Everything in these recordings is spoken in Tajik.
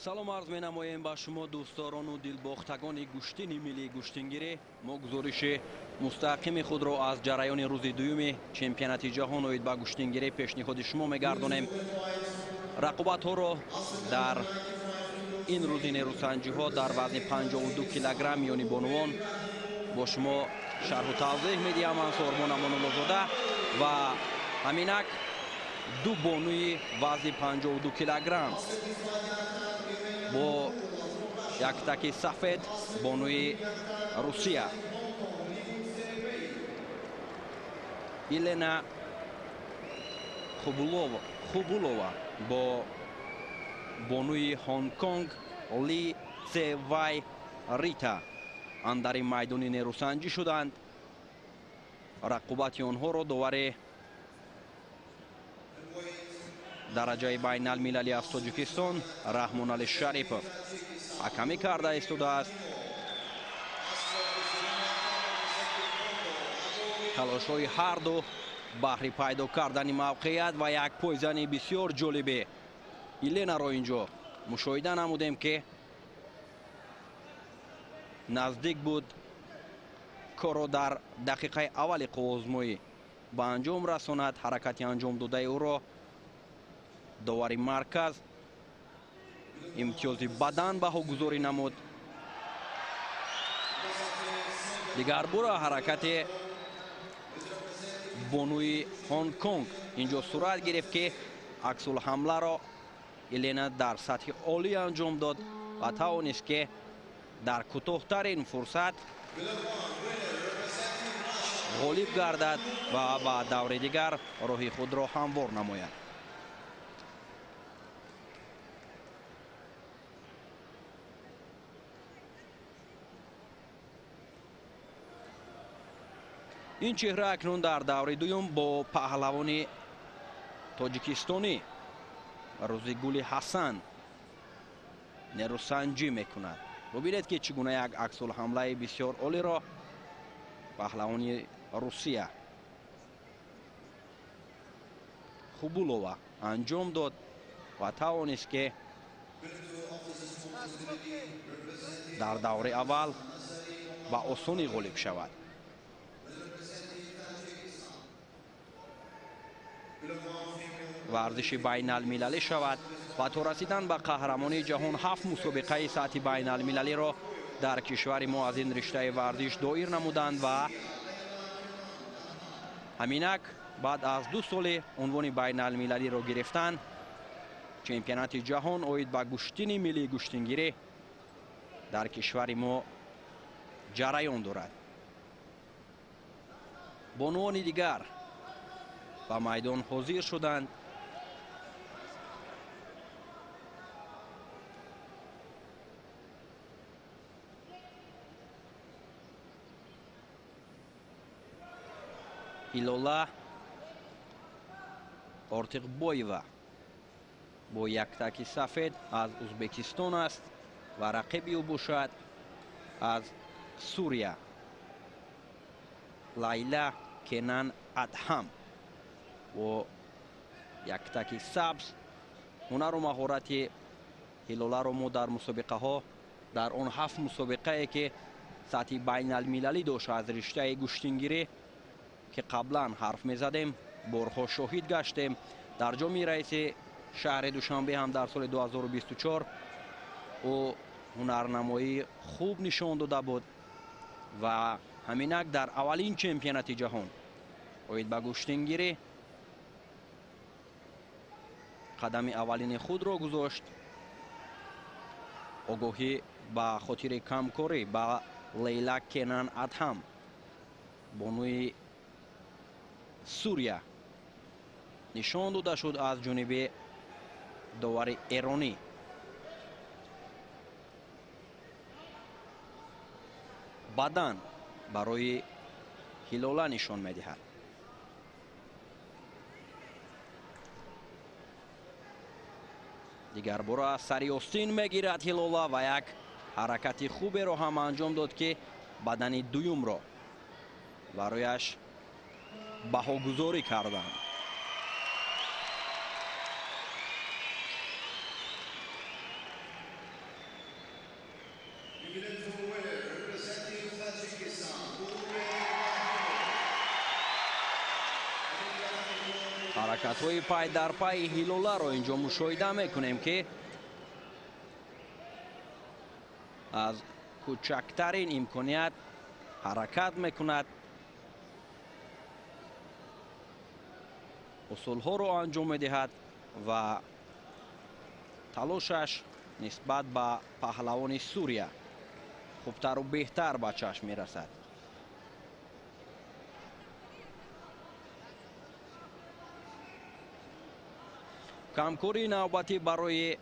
Салом арз менамоем ба шумо дӯстдорону дилбохтагони гӯштини миллии гӯштингирӣ. Мо гузориши мустақими худро аз ҷараёни рӯзи дуюми чемпионати ҷаҳон оид ба гӯштингирӣ пешниҳоди шумо мегардонем. Рақобатҳоро дар ин рӯзи нерӯсанҷиҳо дар вазни 52 килограмм миёни бонувон бо шумо шарҳу тавзеҳ медиҳам. Ман Сормон Амонуллозода ва ҳаминак ду бонуи вазни 52 килограмм бо яктаки сафед бонуи Русия Елена Хубулова бо бонуи Ҳонконг Ли Цевай Рита андари майдони нерӯсанҷӣ шуданд. Рақобати онҳоро довари дараҷаи байналмилалӣ аз Тоҷикистон Раҳмонали Шарипов ҳакамӣ карда истодааст. Талошҳои ҳарду баҳри пайдо кардани мавқеият ва як пойзани бисёр ҷолибе Еленаро инҷо мушоҳида намудем, ки наздик буд корро дар дақиқаи аввали қувваозмоӣ ба анҷом расонад. Ҳаракати анҷом додаи ӯро довари марказ имтиёзи бадан баҳогузорӣ намуд. Дигарбора ҳаракати бонуи Ҳонконг инҷо сурат гирифт, ки аксулҳамларо Елена дар сатҳи олӣ анҷом дод ва тавонист, ки дар кӯтоҳтарин фурсат ғолиб гардад ва ба даври дигар роҳи худро ҳамвор намояд. Ин чеҳра акнун дар даври дуюм бо паҳлавони тоҷикистонӣ Рӯзигули Ҳасан нерӯсанҷӣ мекунад. Бубинед, ки чӣ гуна як аксулҳамлаи бисёр олиро паҳлавони Русия Хубулова анҷом дод ва тавонист, ки дар даври аввал ба осонӣ ғолиб шавад. Варзиши байналмилалӣ шавад ва то расидан ба қаҳрамонии ҷаҳон 7 мусобиқаи сатҳи байналмилалиро дар кишвари мо аз ин риштаи варзиш доир намуданд ва ҳаминак баъд аз 2 соли унвони байналмилалиро гирифтан чемпионати ҷаҳон оид ба гӯштини миллии гӯштингирӣ дар кишвари мо ҷараён дорад. Бонувони дигар ба майдон ҳозир шуданд. Ҳилола Ортиқбоева бо яктаки сафед аз Узбекистон аст ва рақиби ӯ бошад аз Сурия Лайла Кенан Адҳам бо яктаки сабз. Ҳунару маҳорати Ҳилоларо мо дар мусобиқаҳо, дар он 7 мусобиқае ки сатҳи байналмилалӣ дошт аз риштаи гӯштингирӣ ки қаблан ҳарф мезадем, борҳо шоҳид гаштем. Дар ҷоми раиси шаҳри Душанбе ҳам дар соли 2024 ӯ ҳунарнамоии хуб нишон дода буд ва ҳаминак дар аввалин чемпионати ҷаҳон оид ба гӯштингирӣ қадами аввалини худро гузошт. Огоҳӣ ба хотири камкорӣ ба Лейла Кенан Адҳам бонуи Сурия нишон дода шуд аз ҷониби довари эронӣ. Бадан барои Ҳилола нишон медиҳад. Дигарбора аз сари остин мегирад Ҳилола ва як ҳаракати хуберо ҳам анҷом дод, ки бадани дуюмро барояш баҳогузорӣ карданд. Ҳаракатҳои пай дар пайи Ҳилоларо инҷо мушоҳида мекунем, ки аз кӯчактарин имконият ҳаракат мекунад, усулҳоро анҷом медиҳад ва талошаш нисбат ба паҳлавони Сурия хубтару беҳтар ба чашм мерасад. Камкории навбатӣ барои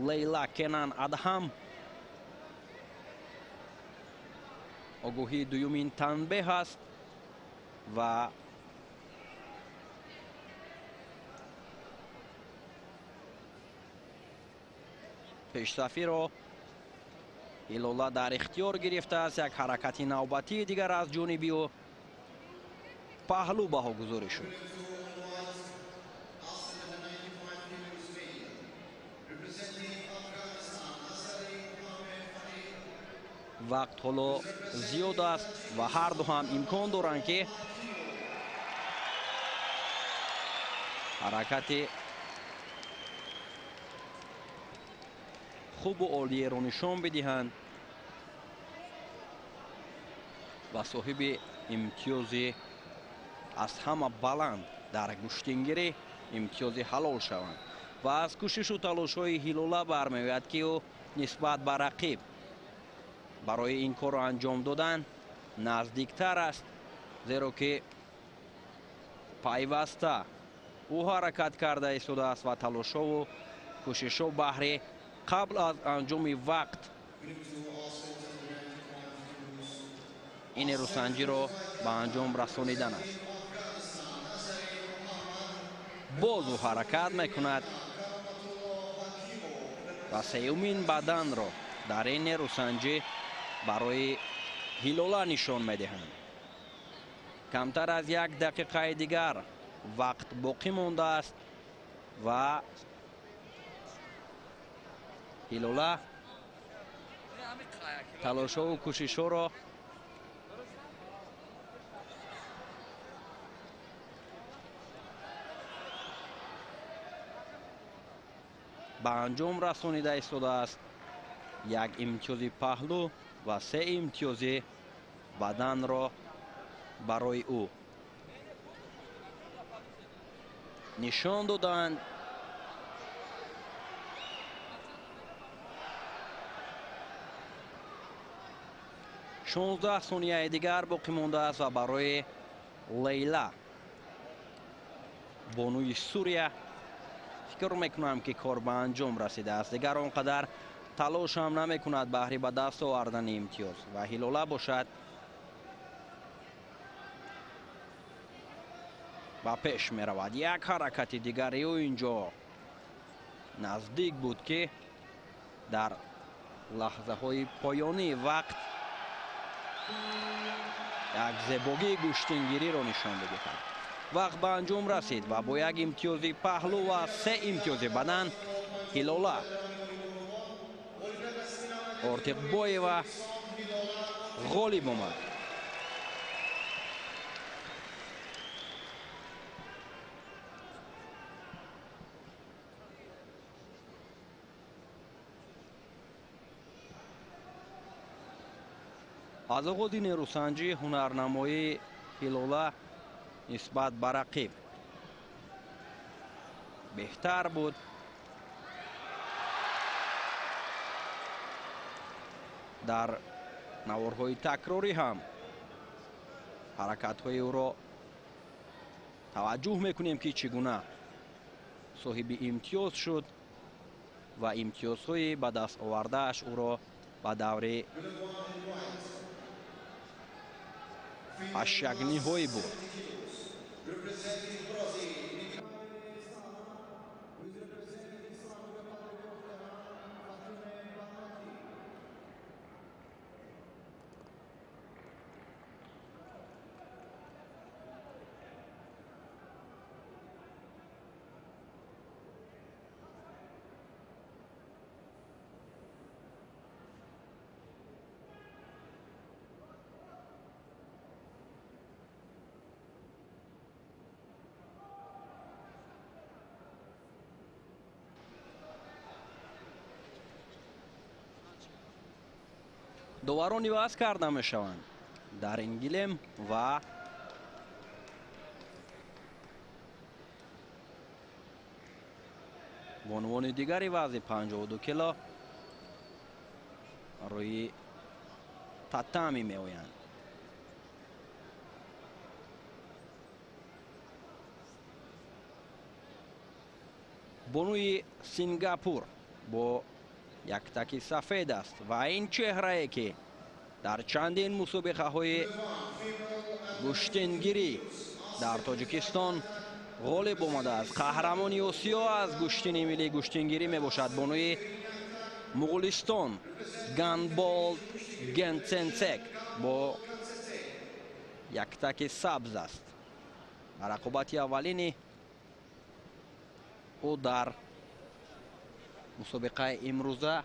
Лейла Кенан Адҳам. Огоҳии дуюмин танбеҳ аст ва пешсафиро Ҳилола дар ихтиёр гирифтааст. Як ҳаракати навбатии дигар аз ҷониби ӯ паҳлӯ баҳогузорӣ шуд. Вақт ҳоло зиёд аст ва ҳарду ҳам имкон доранд, ки ҳаракати хубу олиеро нишон бидиҳанд ва соҳиби имтиёзи аз ҳама баланд дар гӯштингирӣ имтиёзи ҳалол шаванд. Ва аз кӯшишу талошҳои Ҳилола бармеояд, ки ӯ нисбат ба рақиб барои ин корро анҷом додан наздиктар аст, зеро ки пайваста ӯ ҳаракат карда истодааст ва талошҳову кӯшишҳо баҳри қабл аз анҷоми вақт ин нерӯсанҷиро ба анҷом расонидан аст. Боз ӯ ҳаракат мекунад ва сеюмин баданро дар ин нерӯсанҷӣ барои Ҳилола нишон медиҳанд. Камтар аз як дақиқаи дигар вақт боқӣ мондааст ва Ҳилола талошҳову кӯшишҳоро ба анҷом расонида истодааст. Як имтиёзи паҳлӯ ва се имтиёзи баданро барои ӯ нишон доданд. 16 сонияи дигар боқӣ мондааст ва барои Лейла бонуи Сурия фикр мекунам, ки кор ба анҷом расидааст. Дигар он қадар талош ҳам намекунад баҳри ба даст овардани имтиёз ва Ҳилола бошад ба пеш меравад. Як ҳаракати дигари ӯ инҷо наздик буд, ки дар лаҳзаҳои поёнии вақт як зебогии гӯштингириро нишон бидиҳад. Вақт ба анҷом расид ва бо як имтиёзи паҳлӯ ва се имтиёзи бадан Ҳилола Ортиқбоева ғолиб омад. Аз оғози нерӯсанҷӣ ҳунарнамоии Ҳилола нисбат ба рақиб беҳтар буд. Дар наворҳои такрорӣ ҳам ҳаракатҳои ӯро таваҷҷӯҳ мекунем, ки чӣ гуна соҳиби имтиёз шуд ва имтиёзҳои ба даст овардааш ӯро ба даври ҳаштякниҳоӣ бурд. Доварон иваз карда мешаванд дар ин гилем ва бонувони дигари вазни 52 кило рӯи татами меоянд. Бонуи Сингапур бо яктаки сафед аст ва ин чеҳрае ки дар чандин мусобиқаҳои гӯштингирӣ дар Тоҷикистон ғолиб омадааст, қаҳрамони Осиё аз гӯштини миллии гӯштингирӣ мебошад. Бонуи Муғулистон Ганболд Генсенсек бо яктаки сабз аст. Рақобати аввалини ӯ дар мусобиқаи имрӯза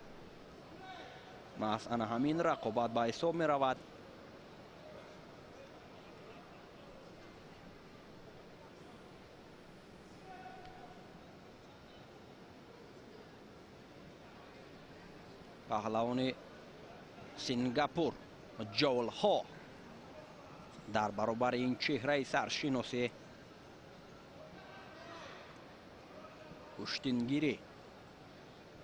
маҳз ана ҳамин рақобат ба ҳисоб меравад. Паҳлавони Сингапур Ҷовлҳо дар баробари ин чеҳраи саршиноси гӯштингирӣ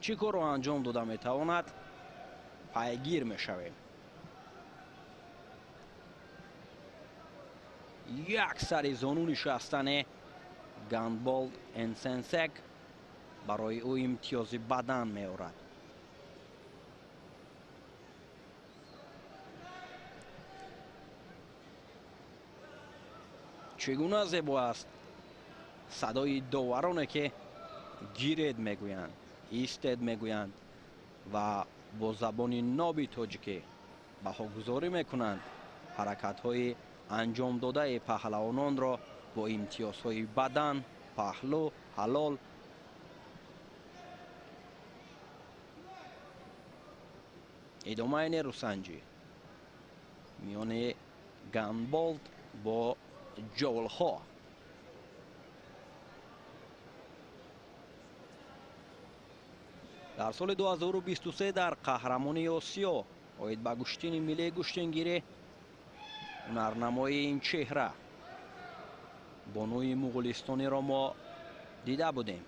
чӣ корро анҷом дода метавонад, пайгир мешавем. Як сари зону нишастани Ганболд Энсенсек барои ӯ имтиёзи бадан меорад. Чӣ гуна зебо аст садои довароне ки гиред мегӯянд, истед мегӯянд ва бо забони ноби тоҷикӣ баҳогузорӣ мекунанд. Ҳаракатҳои анҷомдодаи паҳлавононро бо имтиёзҳои бадан, паҳлӯ, ҳалол. Идомаи нерӯсанҷӣ миёни Ганболд бо Ҷовлҳо. Дар соли 2023 дар қаҳрамонии Осиё оид ба гӯштини миллии гӯштингирӣ ҳунарнамоии ин чеҳра бонуи муғулистониро мо дида будем,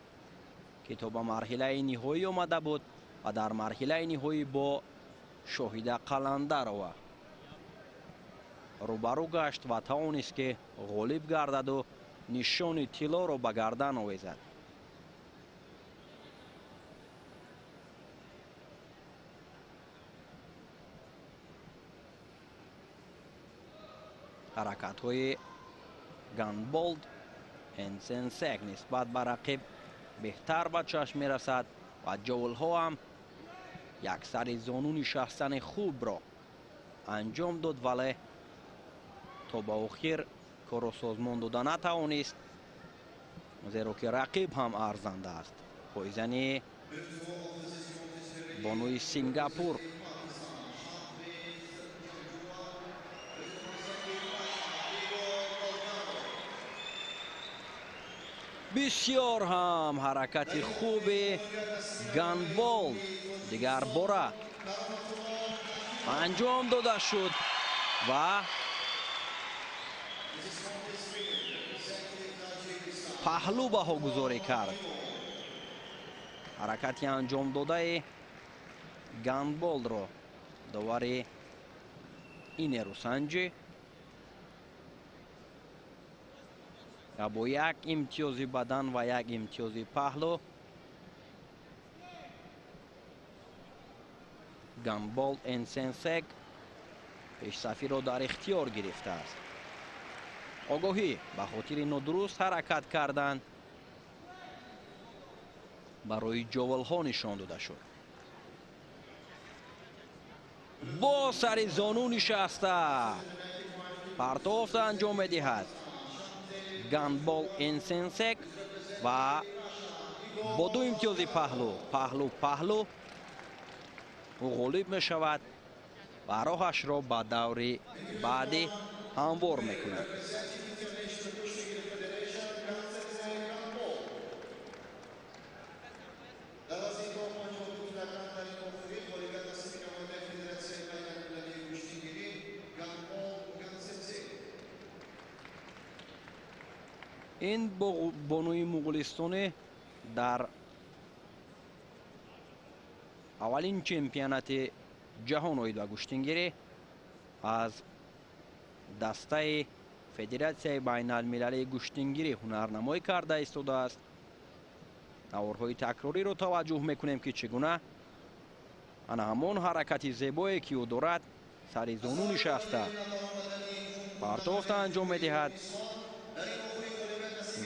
ки то ба марҳилаи ниҳоӣ омада буд ва дар марҳилаи ниҳоӣ бо Шоҳида Қаландарова рӯбарӯ гашт ва тавонист ки ғолиб гардаду нишони тиллоро ба гардан овезад. Ҳаракатҳои Ганболд Энсенсек нисбат ба рақиб беҳтар ба чашм мерасад ва Ҷовлҳо ҳам як сари зону нишастани хубро анҷом дод, вале то ба охир корро созмон дода натавонист, зеро ки рақиб ҳам арзанда аст. Пойзани бонуи Сингапур бисёр ҳам ҳаракати хуби Ганболд дигар бора анҷом дода шуд ва паҳлӯ баҳогузорӣ кард. Ҳаракати анҷомдодаи Ганболдро довари инерӯсанҷӣ ва бо як имтиёзи бадан ва як имтиёзи паҳлӯ Ганболд Энсенсек пешсафиро дар ихтиёр гирифтааст. Огоҳӣ ба хотири нодуруст ҳаракат кардан барои Ҷовлҳо нишон дода шуд. Бо сари зону нишаста партофт анҷом медиҳад Ганбол Энсенсек ва бо ду имтиёзи паҳлӯ, паҳлӯ, паҳлӯ ӯ ғолиб мешавад ва роҳашро ба даври баъдӣ ҳамвор мекунад. Ин бонуи муғулистонӣ дар аввалин чемпионати ҷаҳон оид ба гӯштингирӣ аз дастаи федератсияи байналмилалии гӯштингирӣ ҳунарнамоӣ карда истодааст. Наворҳои такрориро таваҷҷӯҳ мекунем, ки чӣ гуна ана ҳамон ҳаракати зебое, ки ӯ дорад, сари зону нишаста партофта анҷом медиҳад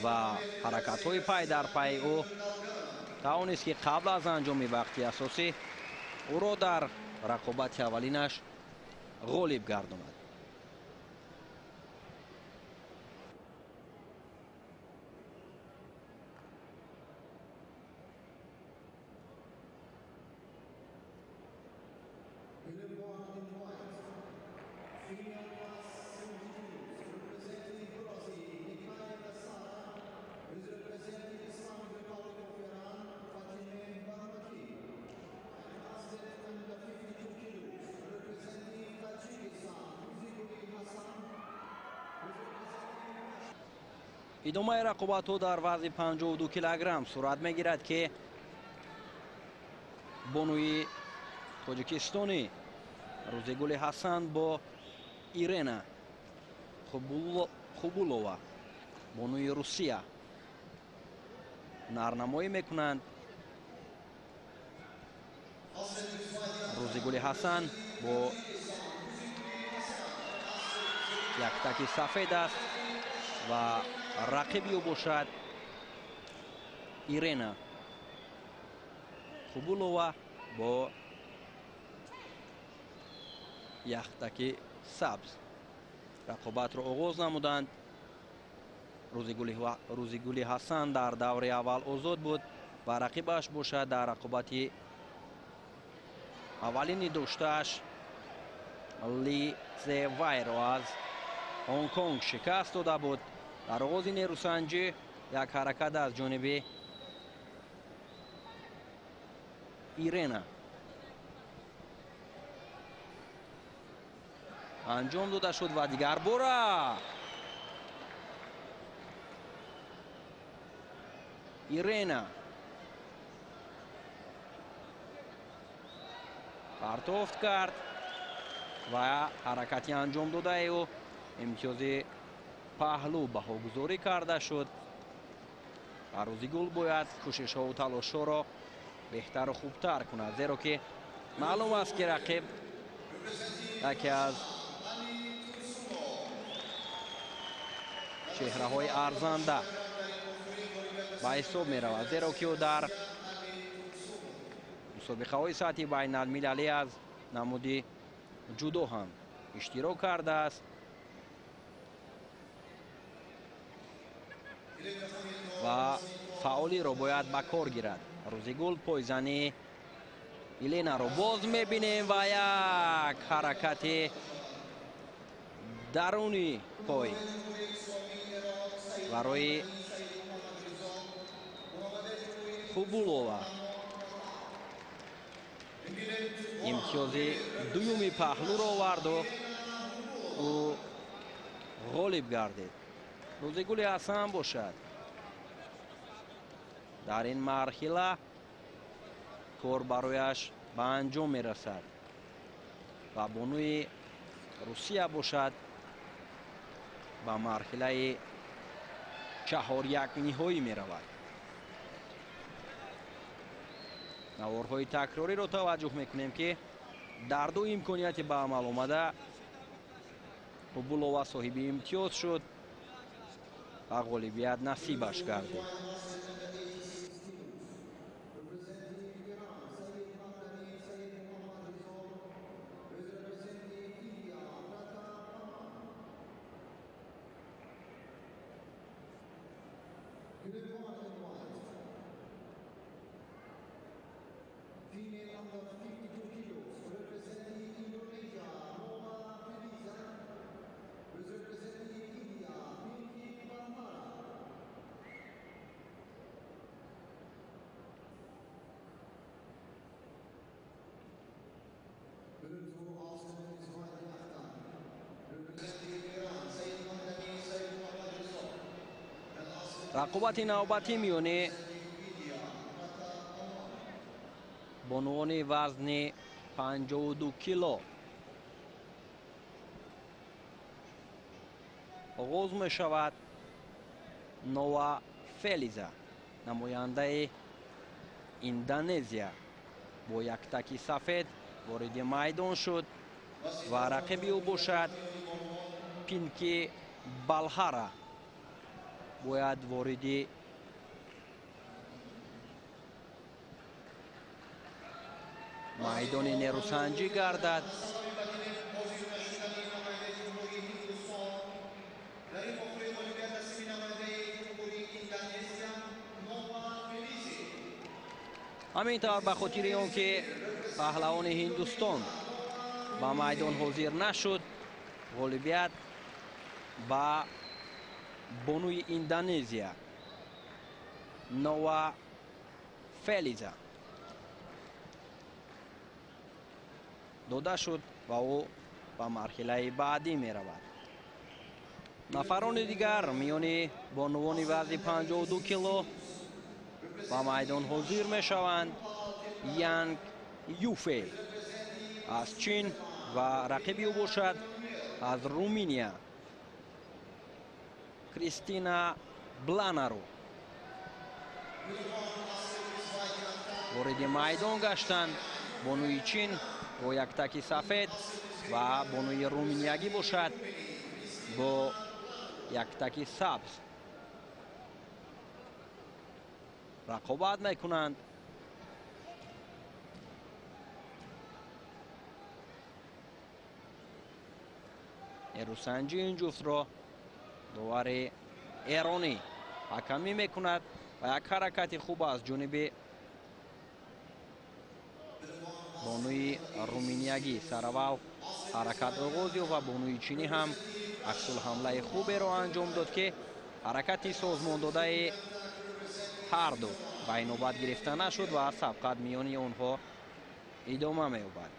ва ҳаракатҳои пай дар пайи ӯ тавонист, ки қабл аз анҷоми вақти асосӣ ӯро дар рақобати аввалинаш ғолиб гардонад. Идомаи рақобатҳо дар вазни 52 килограмм сурат мегирад, ки бонуи тоҷикистонӣ Рӯзигули Ҳасан бо Ирена Хубулова, бонуи Русия, ҳунарнамоӣ мекунанд. Рӯзигули Ҳасан бо яктаки сафед аст ва рақиби ӯ бошад Ирена Хубулова бо яхтаки сабз. Рақобатро оғоз намуданд. Рӯзигули Ҳасан дар даври аввал озод буд ва рақибаш бошад дар рақобати аввалини доштааш Ли Зевайро аз Ҳонконг шикаст дода буд. Дар оғози нерӯсанҷӣ як ҳаракат аз ҷониби Ирена анҷом дода шуд ва дигар бора Ирена партофт кард ва ҳаракати анҷом додаи ӯ имтиёзи паҳлӯ баҳогузорӣ карда шуд. Ва Рӯзигул бояд кӯшишҳову талошҳоро беҳтару хубтар кунад, зеро ки маълум аст, ки рақиб яке аз чеҳраҳои арзанда ба ҳисоб меравад, зеро ки ӯ дар мусобиқаҳои сатҳи байналмилалӣ аз намуди ҷудо ҳам иштирок кардааст ва фаъолиро бояд ба кор гирад. Рӯзигул пойзани Еленаро боз мебинем ва як ҳаракати даруни пой барои Хубулова имтиёзи дуюми паҳлӯро оварду ӯ ғолиб гардид. Рӯзигули Ҳасан бошад дар ин марҳила кор барояш ба анҷом мерасад ва бонуи Русия бошад ба марҳилаи чаҳоряк ниҳоӣ меравад. Наворҳои такрориро таваҷҷӯҳ мекунем, ки дар ду имконияти ба амал омада Хубулова соҳиби имтиёз шуд ва ғолибият насибаш гардид. Рақобати навбатӣ миёни бонувони вазни 52 кило оғоз мешавад. Нова Фелиза, намояндаи Индонезия, бо яктаки сафед вориди майдон шуд ва рақиби ӯ бошад Пинки Балҳара бояд вориди майдони нерӯсанҷӣ гардад. Ҳамин тавр, ба хотири он ки паҳлавони Ҳиндустон ба майдон ҳозир нашуд, ғолибият ба бонуи Индонезия Нова Фелиза дода шуд ва ӯ ба марҳилаи баъдӣ меравад. Нафарони дигар миёни бонувони вазни 52 кило ба майдон ҳозир мешаванд. Янг Юфе аз Чин ва рақиби ӯ бошад аз Руминия Кристина Бланару вориди майдон гаштанд. Бонуи Чин бо яктаки сафед ва бонуи руминиягӣ бошад бо яктаки сабз рақобат мекунанд. Нерӯсанҷи ин ҷуфтро довари эронӣ ҳакамӣ мекунад ва як ҳаракати хуб аз ҷониби бонуи руминиягӣ сараввал ҳаракат оғоз ёфт ва бонуи чинӣ ҳам аксулҳамлаи хуберо анҷом дод, ки ҳаракати созмондодаи ҳарду ба инобат гирифта нашуд ва сабқат миёни онҳо идома меёбад.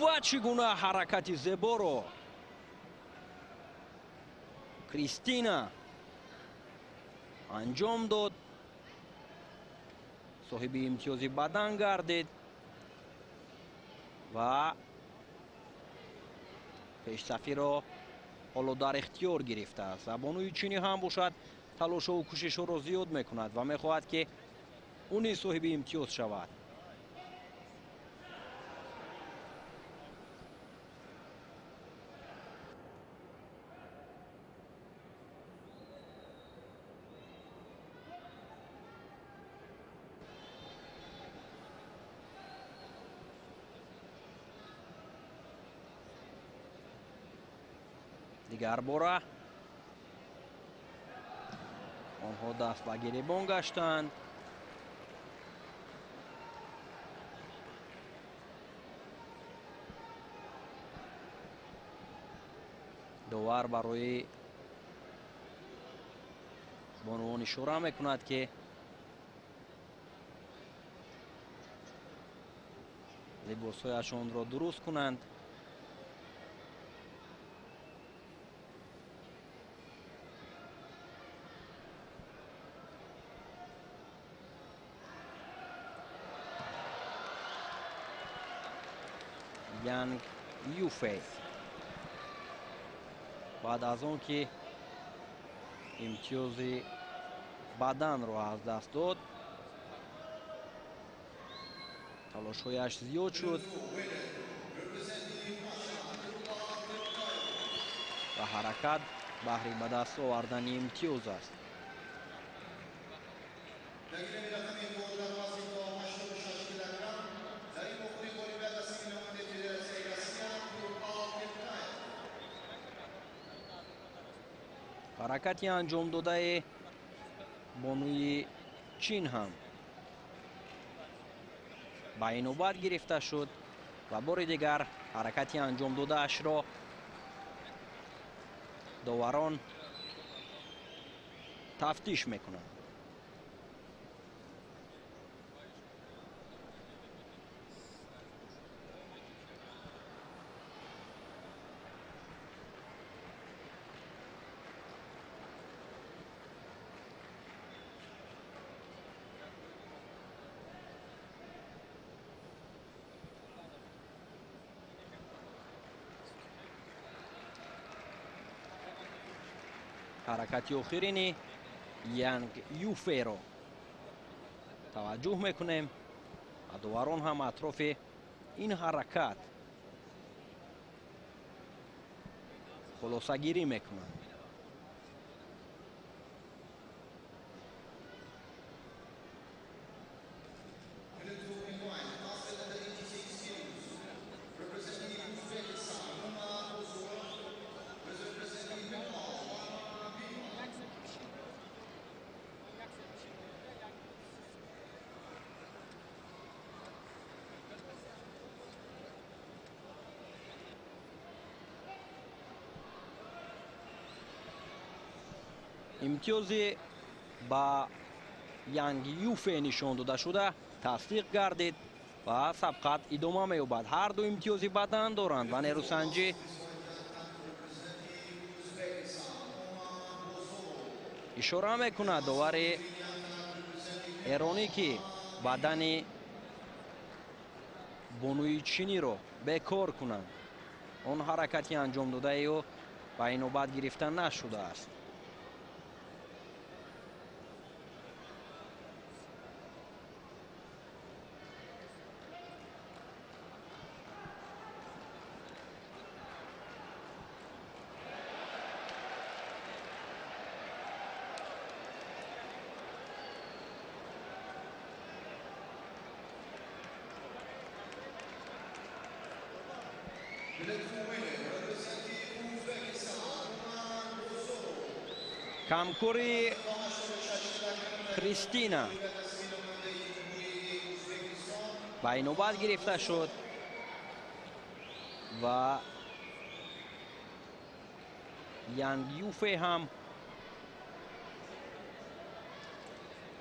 Ва чӣ гуна ҳаракати зеборо Кристина анҷом дод, соҳиби имтиёзи бадан гардид ва пешсафиро ҳоло дар ихтиёр гирифтааст. Ва бонуи чинӣ ҳам бошад талошову кӯшишҳоро зиёд мекунад ва мехоҳад, ки ӯ низ соҳиби имтиёз шавад. Дигар бора онҳо даст ба гиребон гаштанд. Довар барои бонувон ишора мекунад, ки либосҳояшонро дуруст кунанд. Янг Юфе баъд аз он ки имтиёзи баданро аз даст дод, талошҳояш зиёд шуд ва ҳаракат баҳри ба даст овардани имтиёз аст. Ҳаракати анҷомдодаи бонуи Чин ҳам ба инобат гирифта шуд ва бори дигар ҳаракати анҷомдодаашро доварон тафтиш мекунанд. Ҳаракати охирини Янг Юферо таваҷҷӯҳ мекунем ва доварон ҳам атрофи ин ҳаракат хулосагирӣ мекунанд. Имтиёзи ба Янг Юфе нишон дода шуда тасдиқ гардид ва сабқат идома меёбад. Ҳар ду имтиёзи бадан доранд ва нерӯсанҷӣ ишора мекунад довари эронӣ, ки бадани бонуи чиниро бекор кунанд. Он ҳаракати анҷом додаи ӯ ба инобат гирифта нашудааст. Камкори Кристина ба инобат гирифта шуд ва Янг Юфе ҳам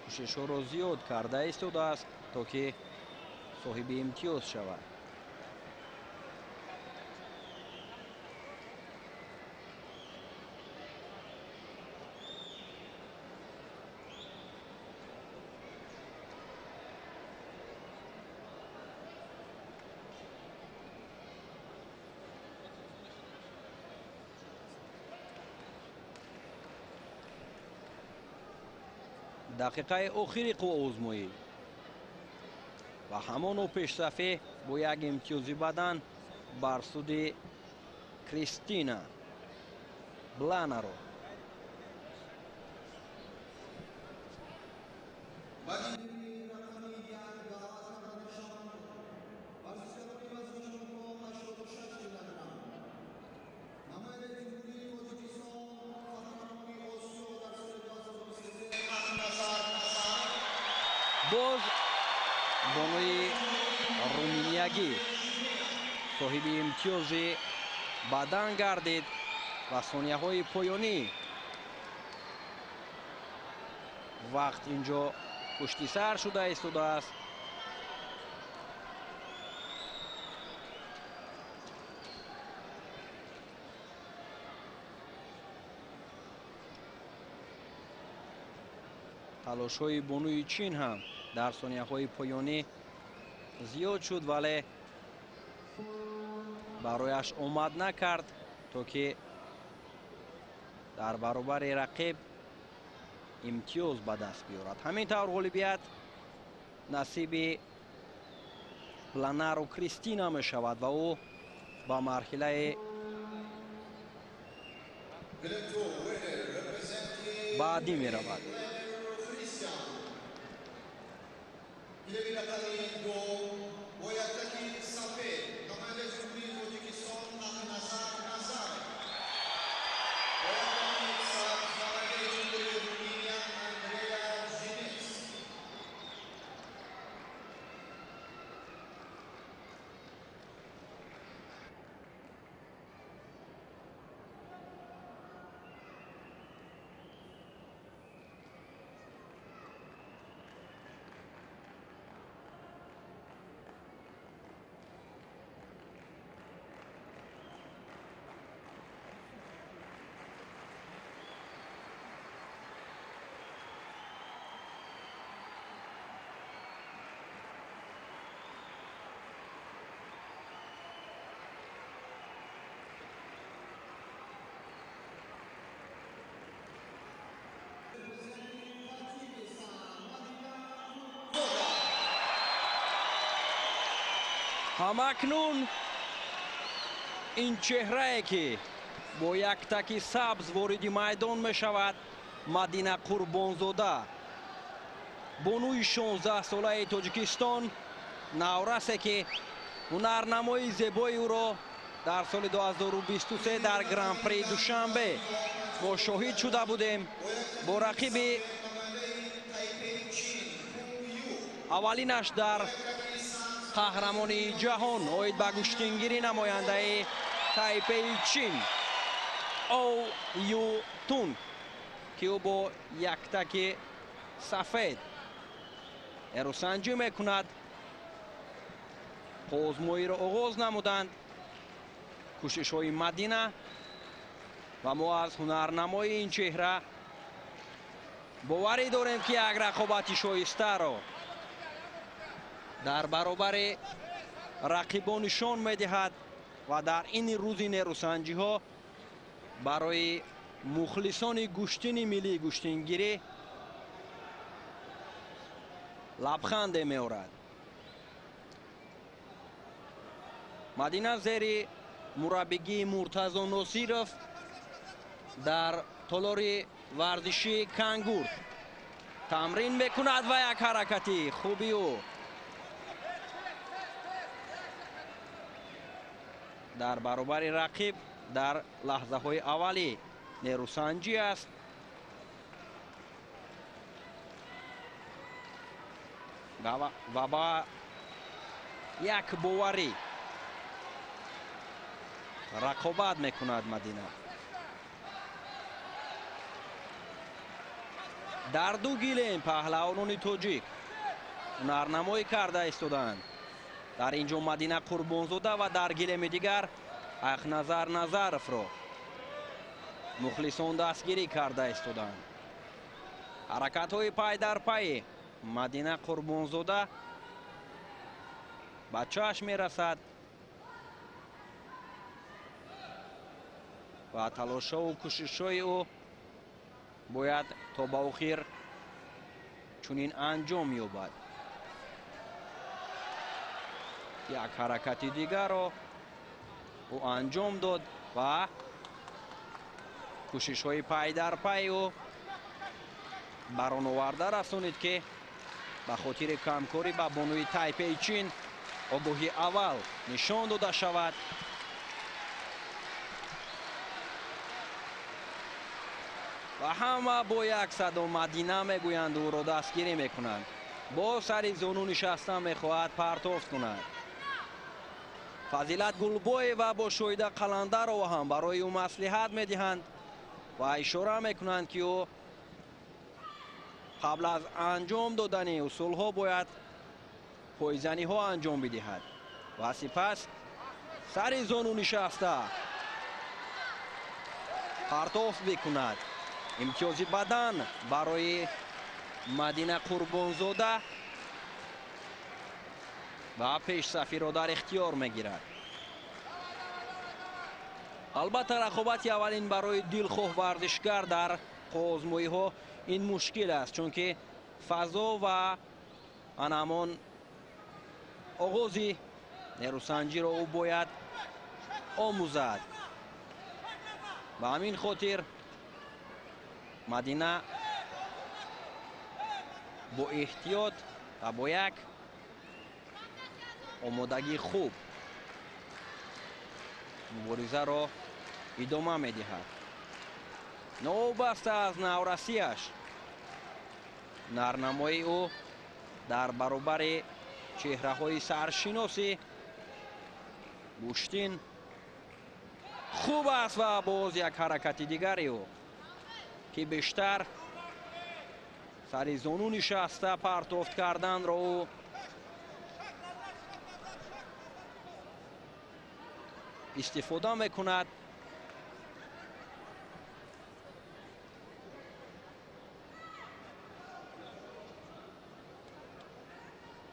кӯшишҳоро зиёд карда истодааст, то ки соҳиби имтиёз шавад. Дақиқаи охири қувваозмоӣ ва ҳамоно пешсафе бо як имтиёзи бадан бар суди Кристина Бланаро. Боз бонуи руминиягӣ соҳиби имтиёзи бадан гардид ва сонияҳои поёнӣ вақт инҷо пуштисар шуда истодааст. Талошҳои бонуи Чин ҳам дар сонияҳои поёнӣ зиёд шуд, вале барояш омад накард, то ки дар баробари рақиб имтиёз ба даст биёрад. Ҳамин тавр ғолибият насиби Бланаро Кристина мешавад ва ӯ ба марҳилаи баъдӣ меравад. Ҳамакнун ин чеҳрае ки бо як таки сабз вориди майдон мешавад, Мадина Қурбонзода, бонуи 16-солаи Тоҷикистон, наврасе ки ҳунарнамои зебои ӯро дар соли 2023 дар Гран-при Душанбе мо шоҳид шуда будем, бо рақиби аввалинаш дар қаҳрамони ҷаҳон оид ба гӯштингирӣ намояндаи Тайпеи Чин Оу Ю Тунг, ки ӯ бо яктаки сафед эрусанҷӣ мекунад. Озмоиро оғоз намуданд кӯшишҳои Мадина ва мо аз ҳунарнамои ин чеҳра боварӣ дорем, ки як рақобати шоистаро дар баробари рақибон нишон медиҳад ва дар ин рӯзи нерӯсанҷиҳо барои мухлисони гӯштини миллии гӯштингирӣ лабханде меорад. Мадина зери мураббигии Муртазо Носиров дар толори варзишии Кангурд тамрин мекунад ва як ҳаракати хуби ӯ дар баробари рақиб дар лаҳзаҳои аввали нерӯсанҷӣ аст. Ва ба як боварӣ рақобат мекунад Мадина. Дар ду гилем паҳлавонони тоҷик ҳунарнамоӣ карда истодаанд. Дар ин ҷо Мадина Қурбонзода ва дар гилеми дигар Ақназар Назаровро мухлисон дастгирӣ карда истодаанд. Ҳаракатҳои пай дар пайи Мадина Қурбонзода ба чашм мерасад ва талошҳову кӯшишҳои ӯ бояд то ба охир чунин анҷом ёбад. Як ҳаракати дигарро ӯ анҷом дод ва кӯшишҳои пай дар пай ӯ бар он оварда расонид, ки ба хотири камкорӣ ба бонуи Тайпеи Чин огоҳи аввал нишон дода шавад. Ва ҳама бо як садо Мадина мегӯянд, ӯро дастгирӣ мекунанд. Бо сари зону нишаста мехоҳад партофт кунад. Фазилат Гулбоева бо Шоида Қаландарова ҳам барои ӯ маслиҳат медиҳанд ва ишора мекунанд, ки ӯ қабл аз анҷом додани усулҳо бояд пойзаниҳо анҷом бидиҳад ва сипас сари зону нишаста партофт бикунад. Имтиёзи бадан барои Мадина Қурбонзода ва пешсафиро дар ихтиёр мегирад. Албатта рақобати аввалин барои дилхоҳ варзишгар дар озмоиҳо ин мушкил аст, чунки фазо ва ана ҳамон оғози нерӯсанҷиро ӯ бояд омӯзад. Ба ҳамин хотир Мадина бо эҳтиёт ва бо як омодагии хуб муборизаро идома медиҳад. Новобаста аз наврасиаш, ҳунарнамоии ӯ дар баробари чеҳраҳои саршиноси гӯштин хуб аст ва боз як ҳаракати дигари ӯ, ки бештар сари зону нишаста партофт карданро ӯ истифода мекунад.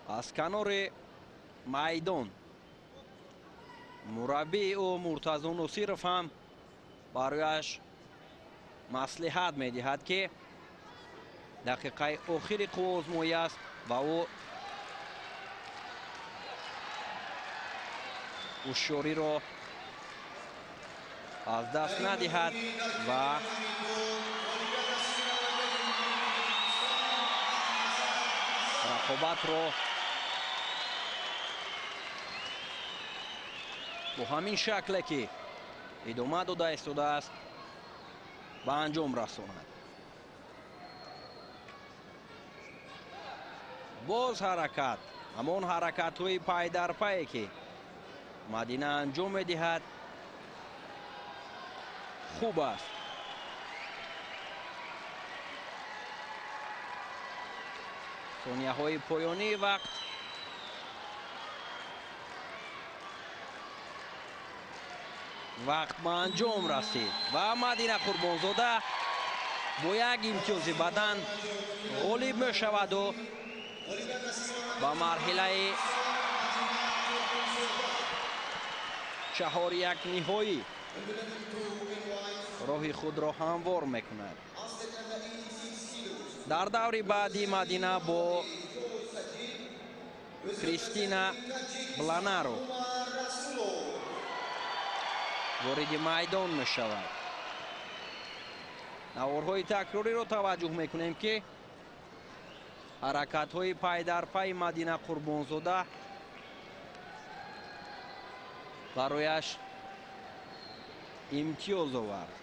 Аз канори майдон мураббии ӯ Муртазо Носиров ҳам барояш маслиҳат медиҳад, ки дақиқаи охири қувваозмоӣ аст ва ӯ Ҳушёриро аз даст надиҳад ва рақобатро бо ҳамин шакле ки идома дода истодааст ба анҷом расонад. Боз ҳаракат, ҳамон ҳаракатҳои пайдарпае ки Мадина анҷом медиҳад хуб аст. Сонияҳои поёнии вақт ба анҷом расид ва Мадина Қурбонзода бо як имтиёзи бадан ғолиб мешаваду ба марҳилаи чаҳоряк ниҳоӣ роҳи худро ҳамвор мекунад. Дар даври баъдӣ Мадина бо Кристина Бланаро вориди майдон мешавад. Наворҳои такрориро таваҷҷӯҳ мекунем ки ҳаракатҳои пайдарпайи Мадина Қурбонзода барояш имтиёз овард.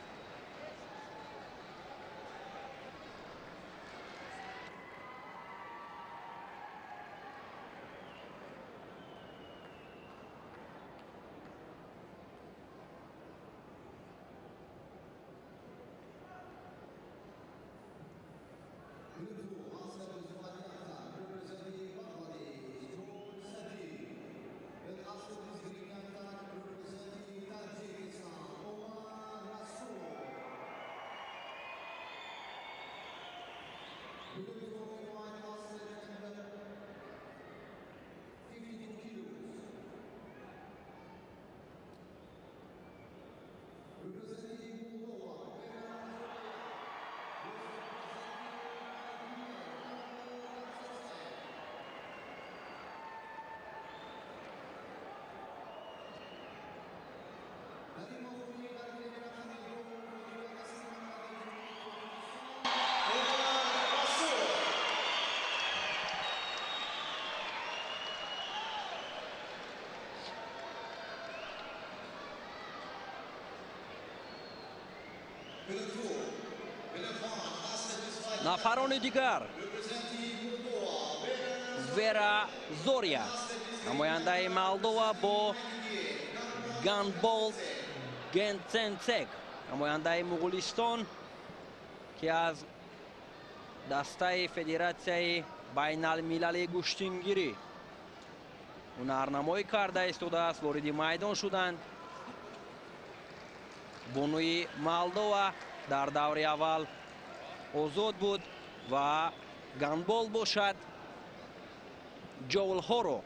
Нафарони дигар Вера Зория, намояндаи Молдова бо Ганболд Генценцег, намояндаи Муғулистон, ки аз дастаи Федератсияи байналмилалии гӯштингирӣ ҳунарнамоӣ карда истодааст, вориди майдон шуданд. Бонуи Молдова дар даври аввал озод буд ва гандбол бошад ҷовлҳоро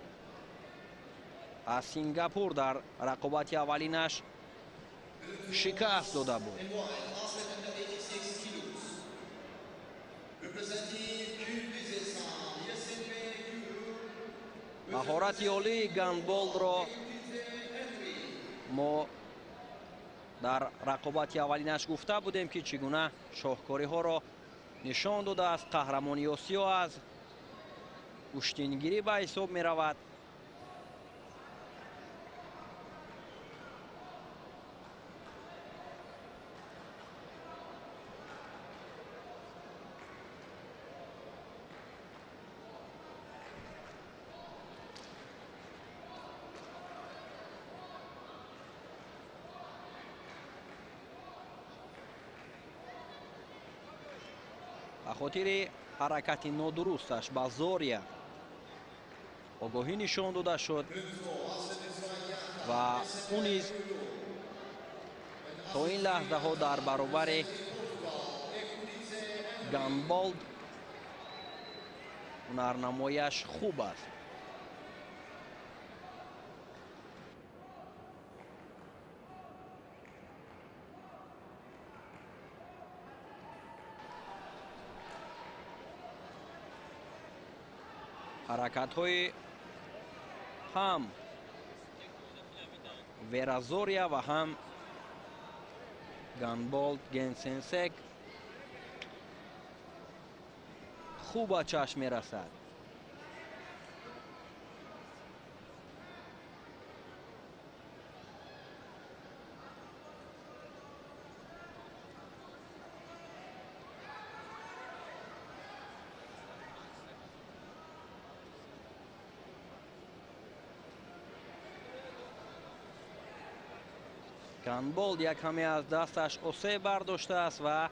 аз Сингапур дар рақобати аввалинаш шикаст дода буд. Маҳорати олии гандболро мо дар рақобати аввалинаш гуфта будем, ки чӣ гуна шоҳкориҳоро нишон додааст. Қаҳрамони Осиё аз гӯштингирӣ ба ҳисоб меравад. Ба хотири ҳаракати нодурусташ ба Зория огоҳӣ нишон дода шуд ва ӯ низ то ин лаҳзаҳо дар баробари Ганболд ҳунарнамояш хуб аст. Ҳаракатҳои ҳам Вера Зория ва ҳам Ганболд Генсенсек хуб ба чашм мерасад. Ганболд як каме аз дасташ осеб бардоштааст ва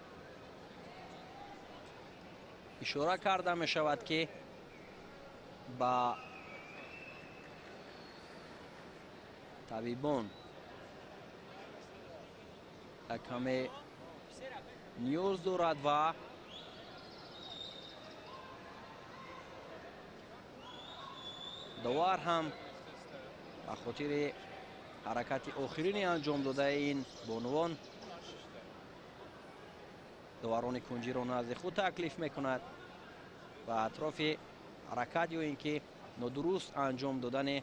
ишора карда мешавад, ки ба табибон як каме ниёз дорад ва довар ҳам ба хотири ҳаракати охирини анҷом додаи ин бонувон доварони кунҷиро назди худ таклиф мекунад ва атрофи ҳаракат ё ин ки нодуруст анҷом додани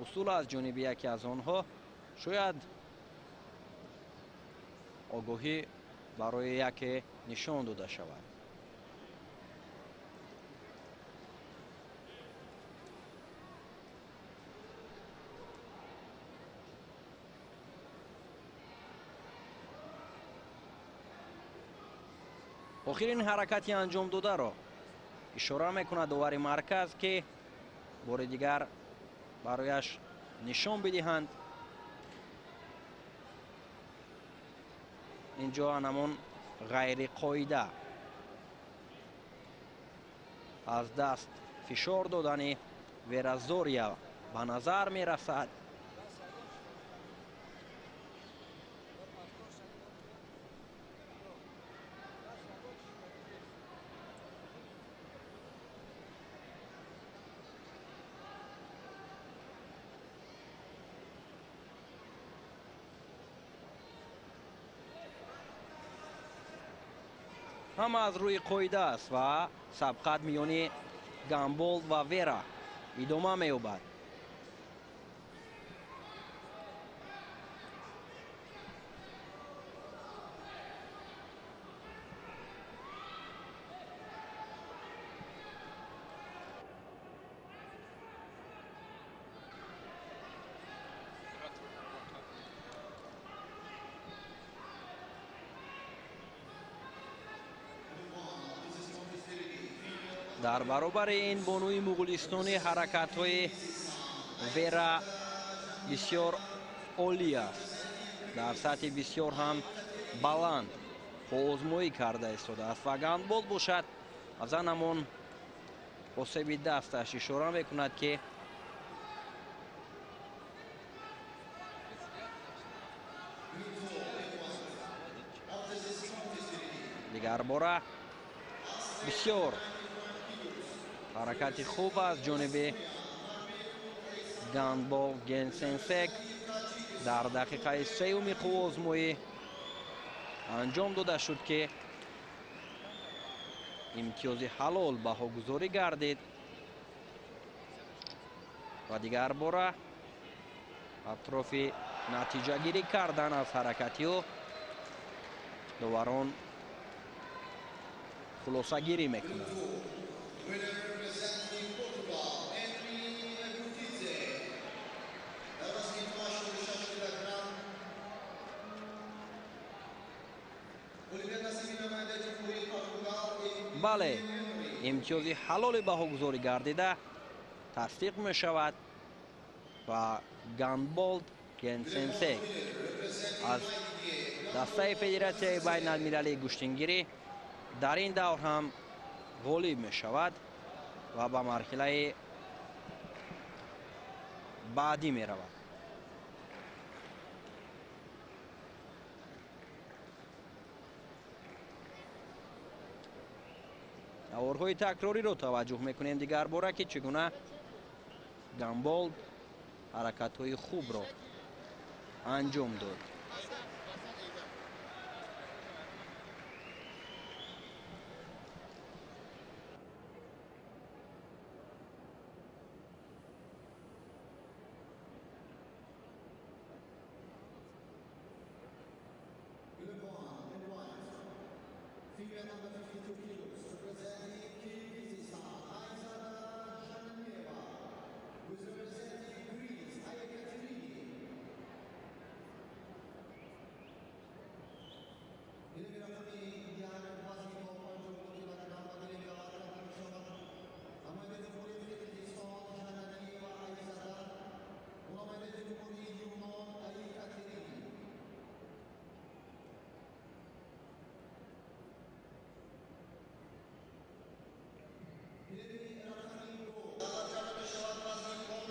усул аз ҷониби яке аз онҳо шояд огоҳӣ барои яке нишон дода шавад. Охирин ҳаракати анҷом додаро ишора мекунад довари марказ, ки бори дигар барояш нишон бидиҳанд. Инҷо анамон ғайриқоида аз даст фишор додани Вера Зория ба назар мерасад. Ҳама аз рӯи қоида аст ва сабқат миёни Ганболд ва Вера идома меёбад. Дар баробари ин бонуи муғулистонӣ ҳаракатҳои Вера бисёр олӣ аст, дар сатҳи бисёр ҳам баланд озмоӣ карда истодааст ва Ганболд бошад аз анамон осеби дасташ ишора мекунад, ки дигарбора бисёр ҳаракати хуб аз ҷониби Ганболд Генсенсек дар дақиқаи сеюми қувваозмоӣ анҷом дода шуд, ки имтиёзи ҳалол баҳогузорӣ гардид ва дигарбора атрофи натиҷагирӣ кардан аз ҳаракати ӯ доварон хулосагирӣ мекунанд. Бале, имтиёзи ҳалоли баҳогузорӣ гардида тасдиқ мешавад ва Ганболд Генсенсек аз дастаи Федератсияи байналмилалии гӯштингирӣ дар ин давр ҳам ғолиб мешавад ва ба марҳилаи баъдӣ меравад. Наворҳои такрориро таваҷҷӯҳ мекунем дигарбора, ки чӣ гуна Ганболд ҳаракатҳои хубро анҷом дод.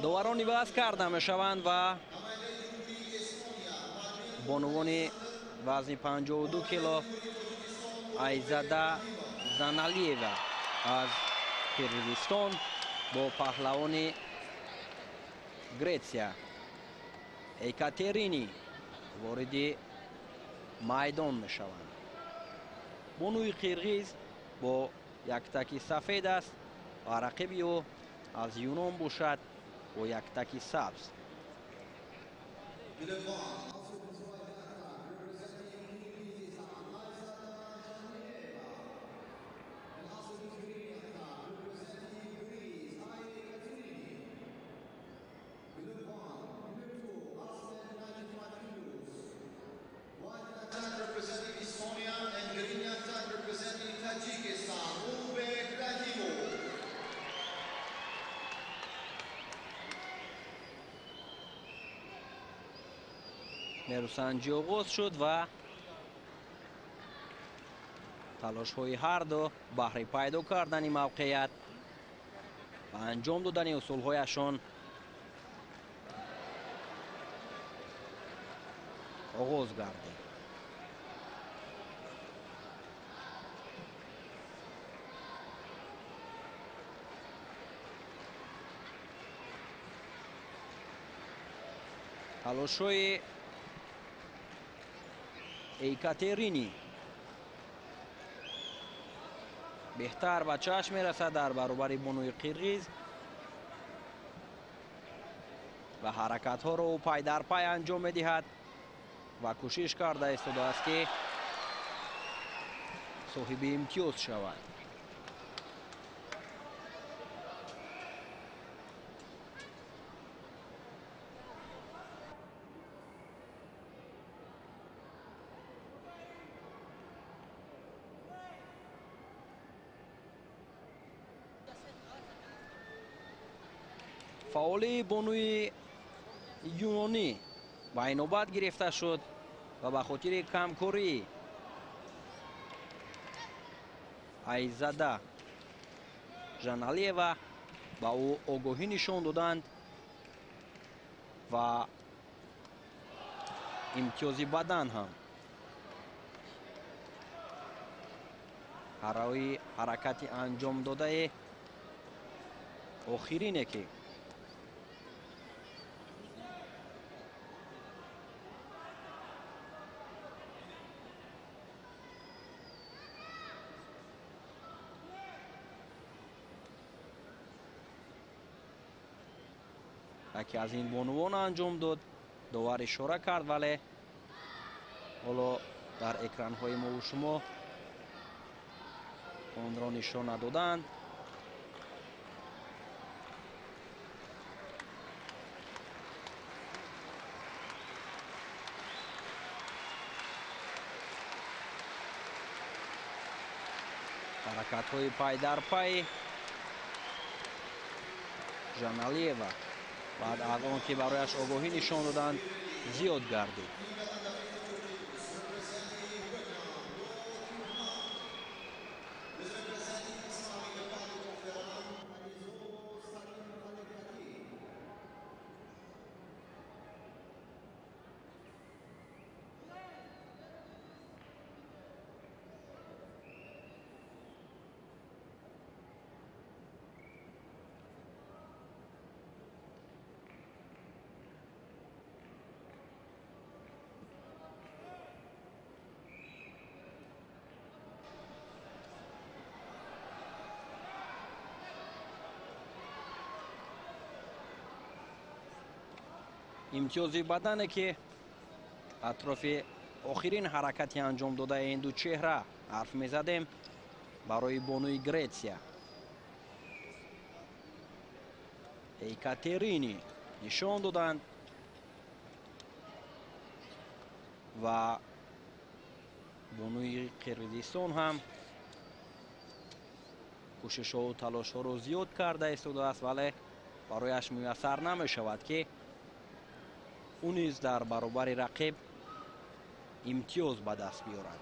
Доварон иваз карда мешаванд ва бонувони вазни 52 кило Айзада Заналиева аз Қирғизистон бо паҳлавони Гретсия Екатерини вориди майдон мешаванд. Бонуи қирғиз бо яктаки сафед аст ва рақиби ӯ аз Юнон бошад бо яктаки сабз. Нерӯсанҷӣ оғоз шуд ва талошҳои ҳарду баҳри пайдо кардани мавқеият ва анҷом додани усулҳояшон оғоз гардид. Талошҳои Екатерини беҳтар ба чашм мерасад дар баробари бонуи қирғиз ва ҳаракатҳоро ӯ пай дар пай анҷом медиҳад ва кӯшиш карда истодааст, ки соҳиби имтиёз шавад. Фаъолии бонуи юнонӣ ба инобат гирифта шуд ва ба хотири камкорӣ Айзада Жаналиева ба ӯ огоҳӣ нишон доданд ва имтиёзи бадан ҳам барои ҳаракати анҷомдодаи охирине, ки яке аз ин бонувон анҷом дод, довар ишора кард, вале ҳоло дар экранҳои мову шумо онро нишон надоданд. Ҳаракатҳои пай дар пай Жаналиева баъд аз он ки барояш огоҳӣ нишон доданд, зиёд гардид. Имтиёзи бадане, ки атрофи охирин ҳаракати анҷом додаи ин ду чеҳра ҳарф мезадем, Барои бонуи Гретсия Екатерини нишон доданд ва бонуи Қирғизистон ҳам кӯшишҳову талошҳоро зиёд карда истодааст, вале барояш муяссар намешавад, ки ӯ низ дар баробари рақиб имтиёз ба даст биёрад.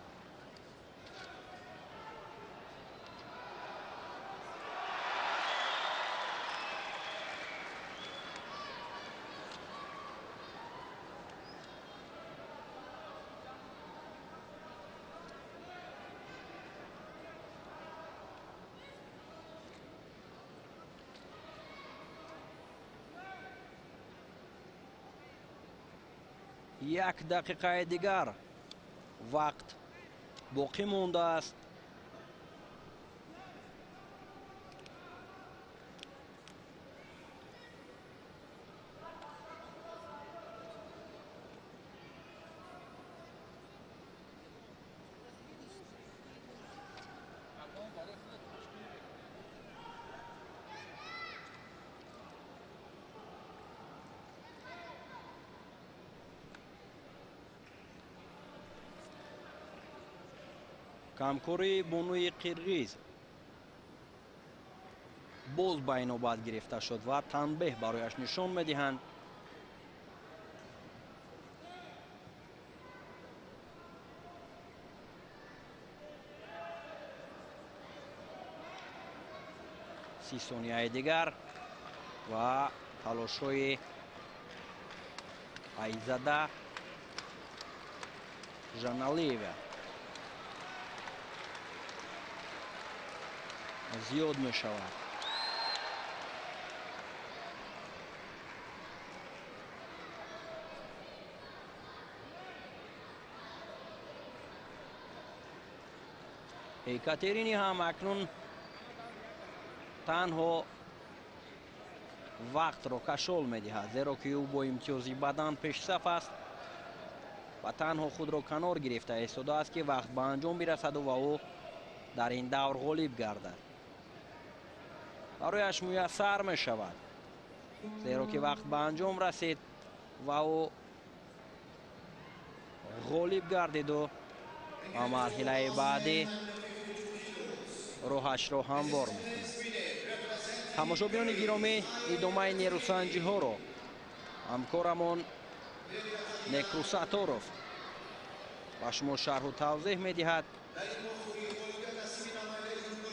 Як дақиқаи дигар вақт боқӣ мондааст. Камкории бонуи қирғиз боз ба инобат гирифта шуд ва танбеҳ барояш нишон медиҳанд. 30 сонияи дигар ва талошҳои Айзада Жаналиева зиёд мешавад. Екатерини ҳам акнун танҳо вақтро кашол медиҳад, зеро ки ӯ бо имтиёзи бадан пешсаф аст ва танҳо худро канор гирифта истодааст, ки вақт ба анҷом бирасаду ва ӯ дар ин давр ғолиб гардад. Барояш муяссар мешавад, зеро ки вақт ба анҷом расид ва ӯ ғолиб гардиду ба марҳилаи баъдӣ роҳашро ҳамвор мекунад. Тамошобинони гиромӣ, идомаи нерӯсанҷиҳоро ҳамкорамон Некрусаторов ба шумо шарҳу тавзеҳ медиҳад.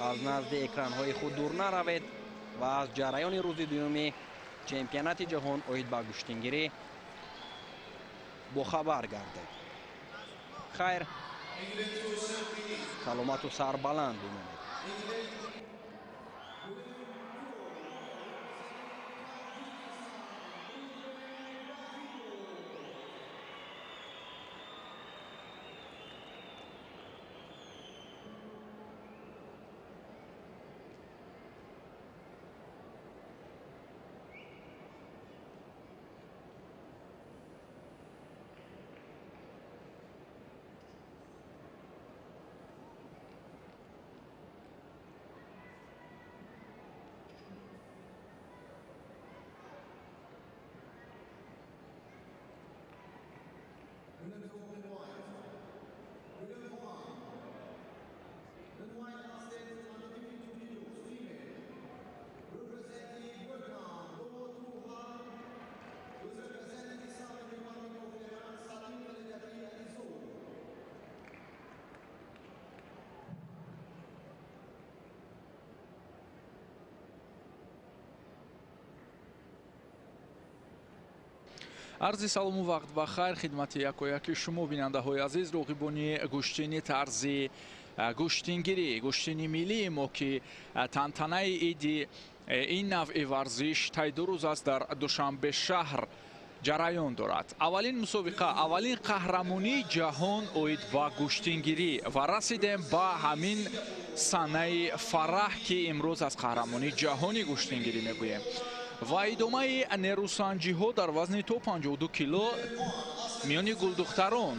Аз назди экранҳои худ дур наравед ва аз ҷараёни рӯзи дуюми чемпионати ҷаҳон оид ба гӯштингирӣ бохабар гардед. Хайр, саломату сарбаланд бимонед. Арзи салому вақт ба хайр хидмати якояки шумо бинандаҳои азиз, роғибони гӯштини тарзи гӯштингирӣ, гӯштини миллии мо, ки тантанаи иди ин навъи варзиш тай ду рӯз аст дар Душанбе шаҳр ҷараён дорад. Аввалин мусобиқа, аввалин қаҳрамонии ҷаҳон оид ба гӯштингирӣ ва расидем ба ҳамин санаи фараҳ, ки имрӯз аз қаҳрамонии ҷаҳони гӯштингирӣ мегӯем. Ва идомаи нерӯсанҷиҳо дар вазни то 52 кило миёни гулдухтарон,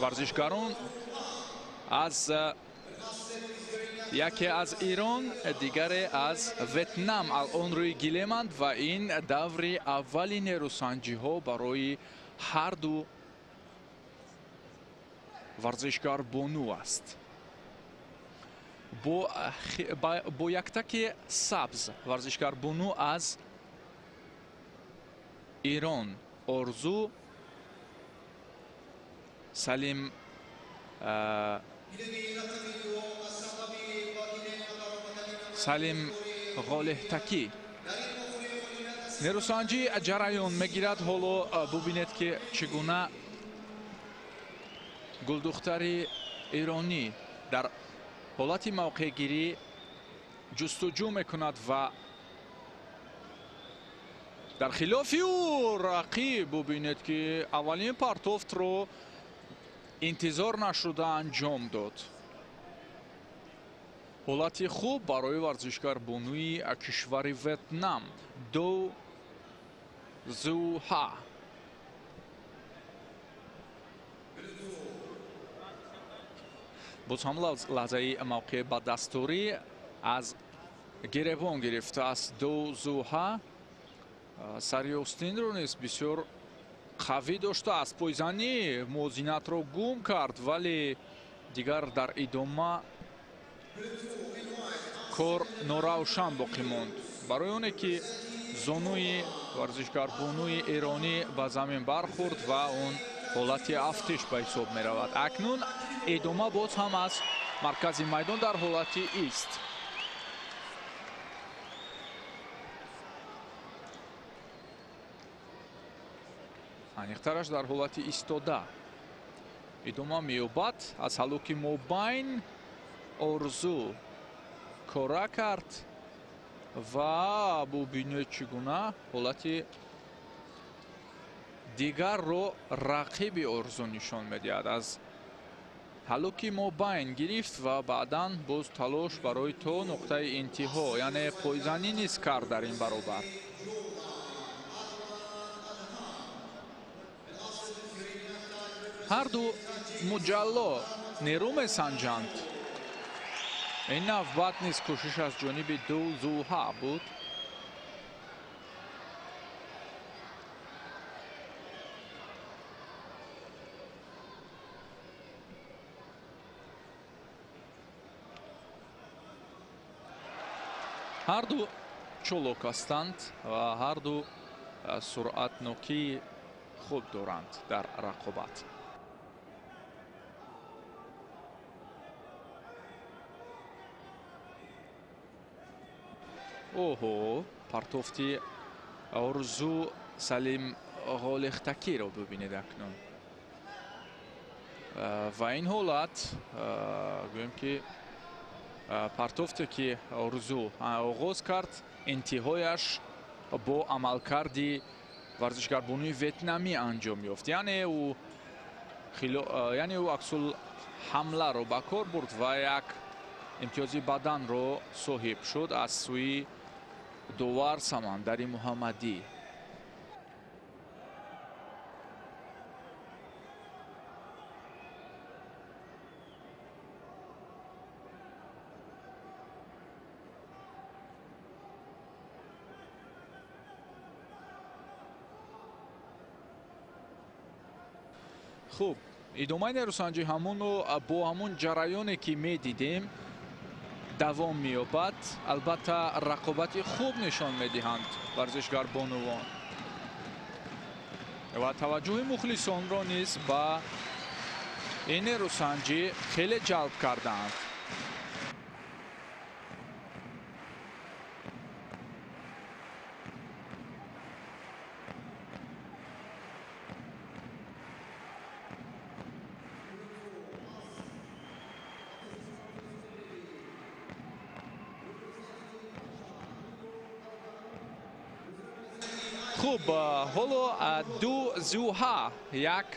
варзишгарон аз Яке аз Ирон, дигаре аз Ветнам алон рӯи гилеманд ва ин даври аввали нерӯсанҷиҳо барои ҳар ду варзишгар бону аст. Бо яктаки сабз варзишгар бону аз Ирон Орзу Салим Салим Ғолеҳтакӣ. Нерӯсанҷӣ ҷараён мегирад. Ҳоло бубинед, ки чӣ гуна гулдухтари иронӣ дар ҳолати мавқеъгирӣ ҷустуҷӯ мекунад ва дар хилофи ӯ рақиб, бубинед, ки аввалин партофтро интизор нашуда анҷом дод. Ҳолати хуб барои варзишгар бонуи кишвари Ветнам Ду Зуҳа. Боз ҳам лаҳзаи мавқеъ ба дастурӣ аз гиребон гирифтааст Ду Зуҳа. Сари остинро низ бисёр қавӣ доштааст. Пойзанӣ мувозинатро гум кард, вале дигар дар идома кор норавшан боқӣ монд. Барои оне ки зонуи варзишгарбонуи эронӣ ба замин бархӯрд ва он ҳолати афтиш ба ҳисоб меравад. Акнун идома боз ҳам аз маркази майдон дар ҳолати ист. Аниқтараш дар ҳолати истода идома меёбад. Аз ҳалуки мобайн Орзу кора кард ва бубинед, чӣ гуна ҳолати дигарро рақиби Орзу нишон медиҳад. Аз ҳалуки мобайн гирифт ва баъдан боз талош барои то нуқтаи интиҳо, яъне пойзанӣ низ кард дар ин баробар. Ҳар ду муҷалло нерӯ месанҷанд. Ин навбат низ кӯшиш аз ҷониби Ду Зуҳа буд. Ҳар ду чолок ҳастанд ва ҳар ду суръатнокии хуб доранд дар рақобат. Оҳо, партофти Орзу Салим Ғолихтакиро бубинед акнун. Ва ин ҳолат гӯем ки партофте ки Орзу оғоз кард, интиҳояш бо амалкарди варзишгарбонуи ветнамӣ анҷом ёфт. Яъне ӯ аксул ҳамларо ба кор бурд ва як имтиёзи баданро соҳиб шуд аз сӯи довар Самандари Муҳаммадӣ. Хуб, идомаи нерӯсанҷӣ ҳамону бо ҳамон ҷараёне ки медидем давом меёбад. Албатта рақобати хуб нишон медиҳанд варзишгарбонувон ва таваҷҷӯҳи мухлисонро низ ба ин нерӯсанҷӣ хеле ҷалб кардаанд. Хуб, ҳоло Ду Зуҳа як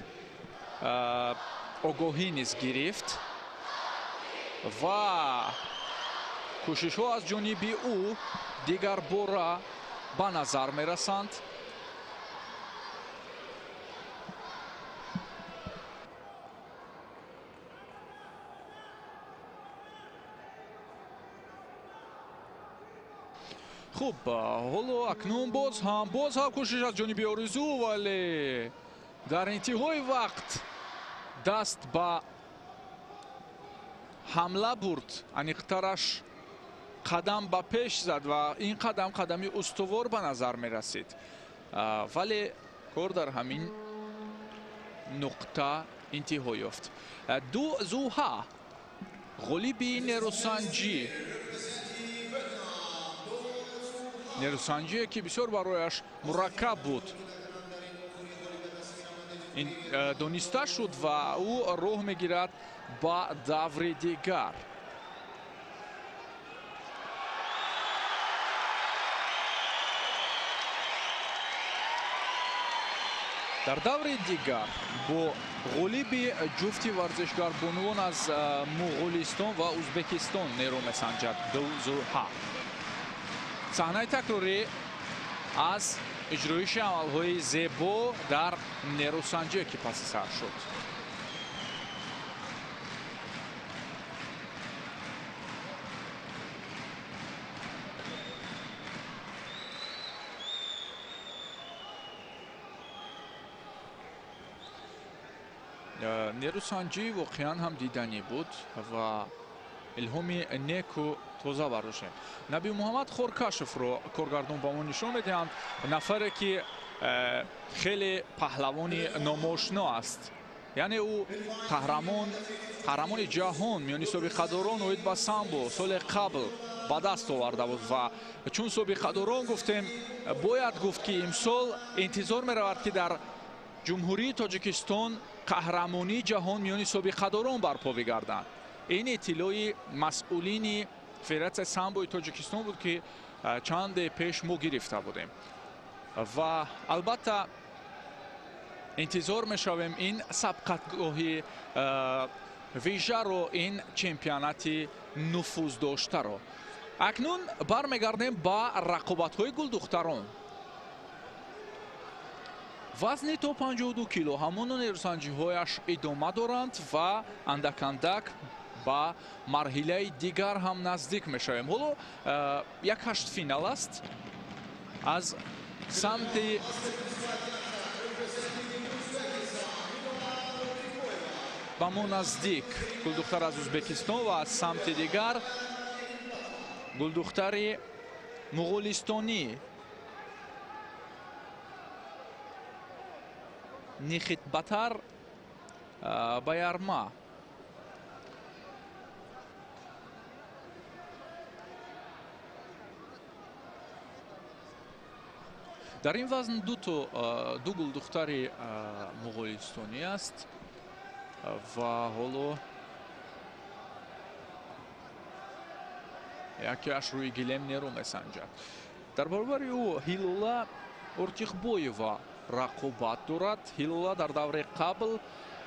огоҳӣ низ гирифт ва кӯшишҳо аз ҷониби ӯ дигарбора ба назар мерасанд. Хуб, ҳоло акнун боз ҳам кӯшиш аз ҷониби Орзу, вале дар интиҳои вақт даст ба ҳамла бурд, аниқтараш қадам ба пеш зад ва ин қадам қадами устувор ба назар мерасид, вале кор дар ҳамин нуқта интиҳо ёфт. Ду Зуҳа ғолиби нерӯсанҷӣ, нерӯсанҷие ки бисёр барояш мураккаб буд, ин дониста шуд ва ӯ роҳ мегирад ба даври дигар. Дар даври дигар бо ғолиби ҷуфти варзишгар бонувон аз Муғулистон ва Узбекистон нерӯ месанҷад Ду Зуҳа. Саҳнаи такрорӣ аз иҷроиши амалҳои зебо дар нерӯсанҷие ки паси сар шуд. Нерӯсанҷӣ воқеан ҳам диданӣ буд ва илҳоми неку тоза бардоштем. Наби Муҳаммад Хоркашевро коргардон ба мо нишон медиҳанд, нафаре ки хеле паҳлавони номошно аст, яъне ӯ қаҳрамони ҷаҳон миёни собиқадорон оид ба самбо соли қабл ба даст оварда буд ва чун собиқадорон гуфтем, бояд гуфт ки имсол интизор меравад ки дар Ҷумҳурии Тоҷикистон қаҳрамонии ҷаҳон миёни собиқадорон барпо бигарданд. Ин иттилои масъулини Федератсияи самбои Тоҷикистон буд ки чанде пеш мо гирифта будем ва албатта интизор мешавем ин сабқатгоҳи вижаро, ин чемпионати нуфуздоштаро. Акнун бармегардем ба рақобатҳои гулдухтарон. Вазни то 52 кило ҳамоно нерӯсанҷиҳояш идома доранд ва андак-андак ба марҳилаи дигар ҳам наздик мешавем. Ҳоло як ҳаштфинал аст. Аз самти ба мо наздик гулдухтар аз Узбекистон ва аз самти дигар гулдухтари муғулистонӣ Нихитбатар Баярма. Дар ин вазн ду гулдухтари муғулистонӣ аст ва ҳоло якеаш рӯи гилем нерӯ месанҷад. Дар баробари ӯ Ҳилола Ортиқбоева рақобат дорад. Ҳилола дар давраи қабл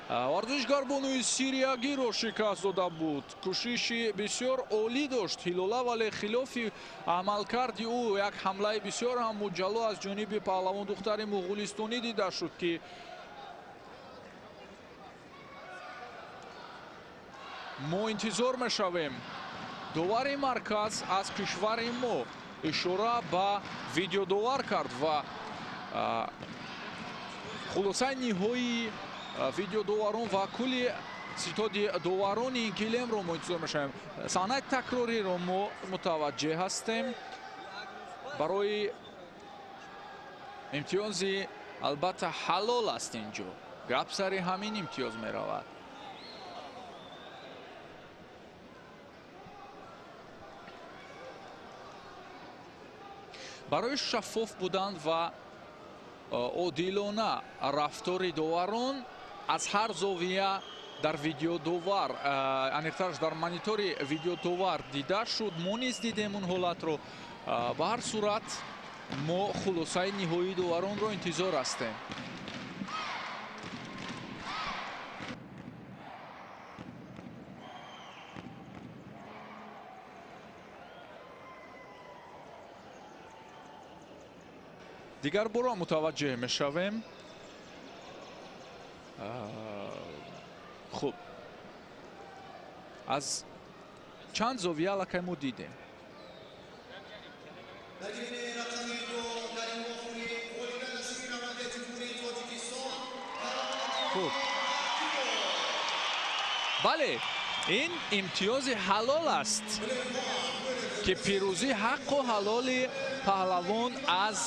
варзишгар бонуи сириягиро шикаст дода буд. Кӯшиши бисёр олӣ дошт Ҳилола, вале хилофи амалкарди ӯ як ҳамлаи бисёр ҳам муҷалло аз ҷониби паҳлавондухтари муғулистонӣ дида шуд ки мо интизор мешавем. Довари марказ аз кишвари мо ишора ба видеодовар кард ва хулосаи ниҳоии видеодоварон ва кулли ситоди доварони ин гилемро мо интизор мешавем. Саҳнаи такрориро мо мутаваҷҷеҳ ҳастем. Барои имтиёзи албатта ҳалол аст инҷо. Гап сари ҳамин имтиёз меравад. Барои шаффоф будан ва одилона рафтори доварон аз ҳар зовия дар видеодовар, аниқтараш дар монитори видеодовар дида шуд. Мо низ дидем он ҳолатро. Ба ҳар сурат мо хулосаи ниҳоии доваронро интизор ҳастем. Дигар боро мутаваҷҷеҳ мешавем. Хуб, аз чанд зовия аллакай мо дидем. Хуб, бале, ин имтиёзи ҳалол аст, ки пирӯзӣ ҳаққу ҳалоли паҳлавон аз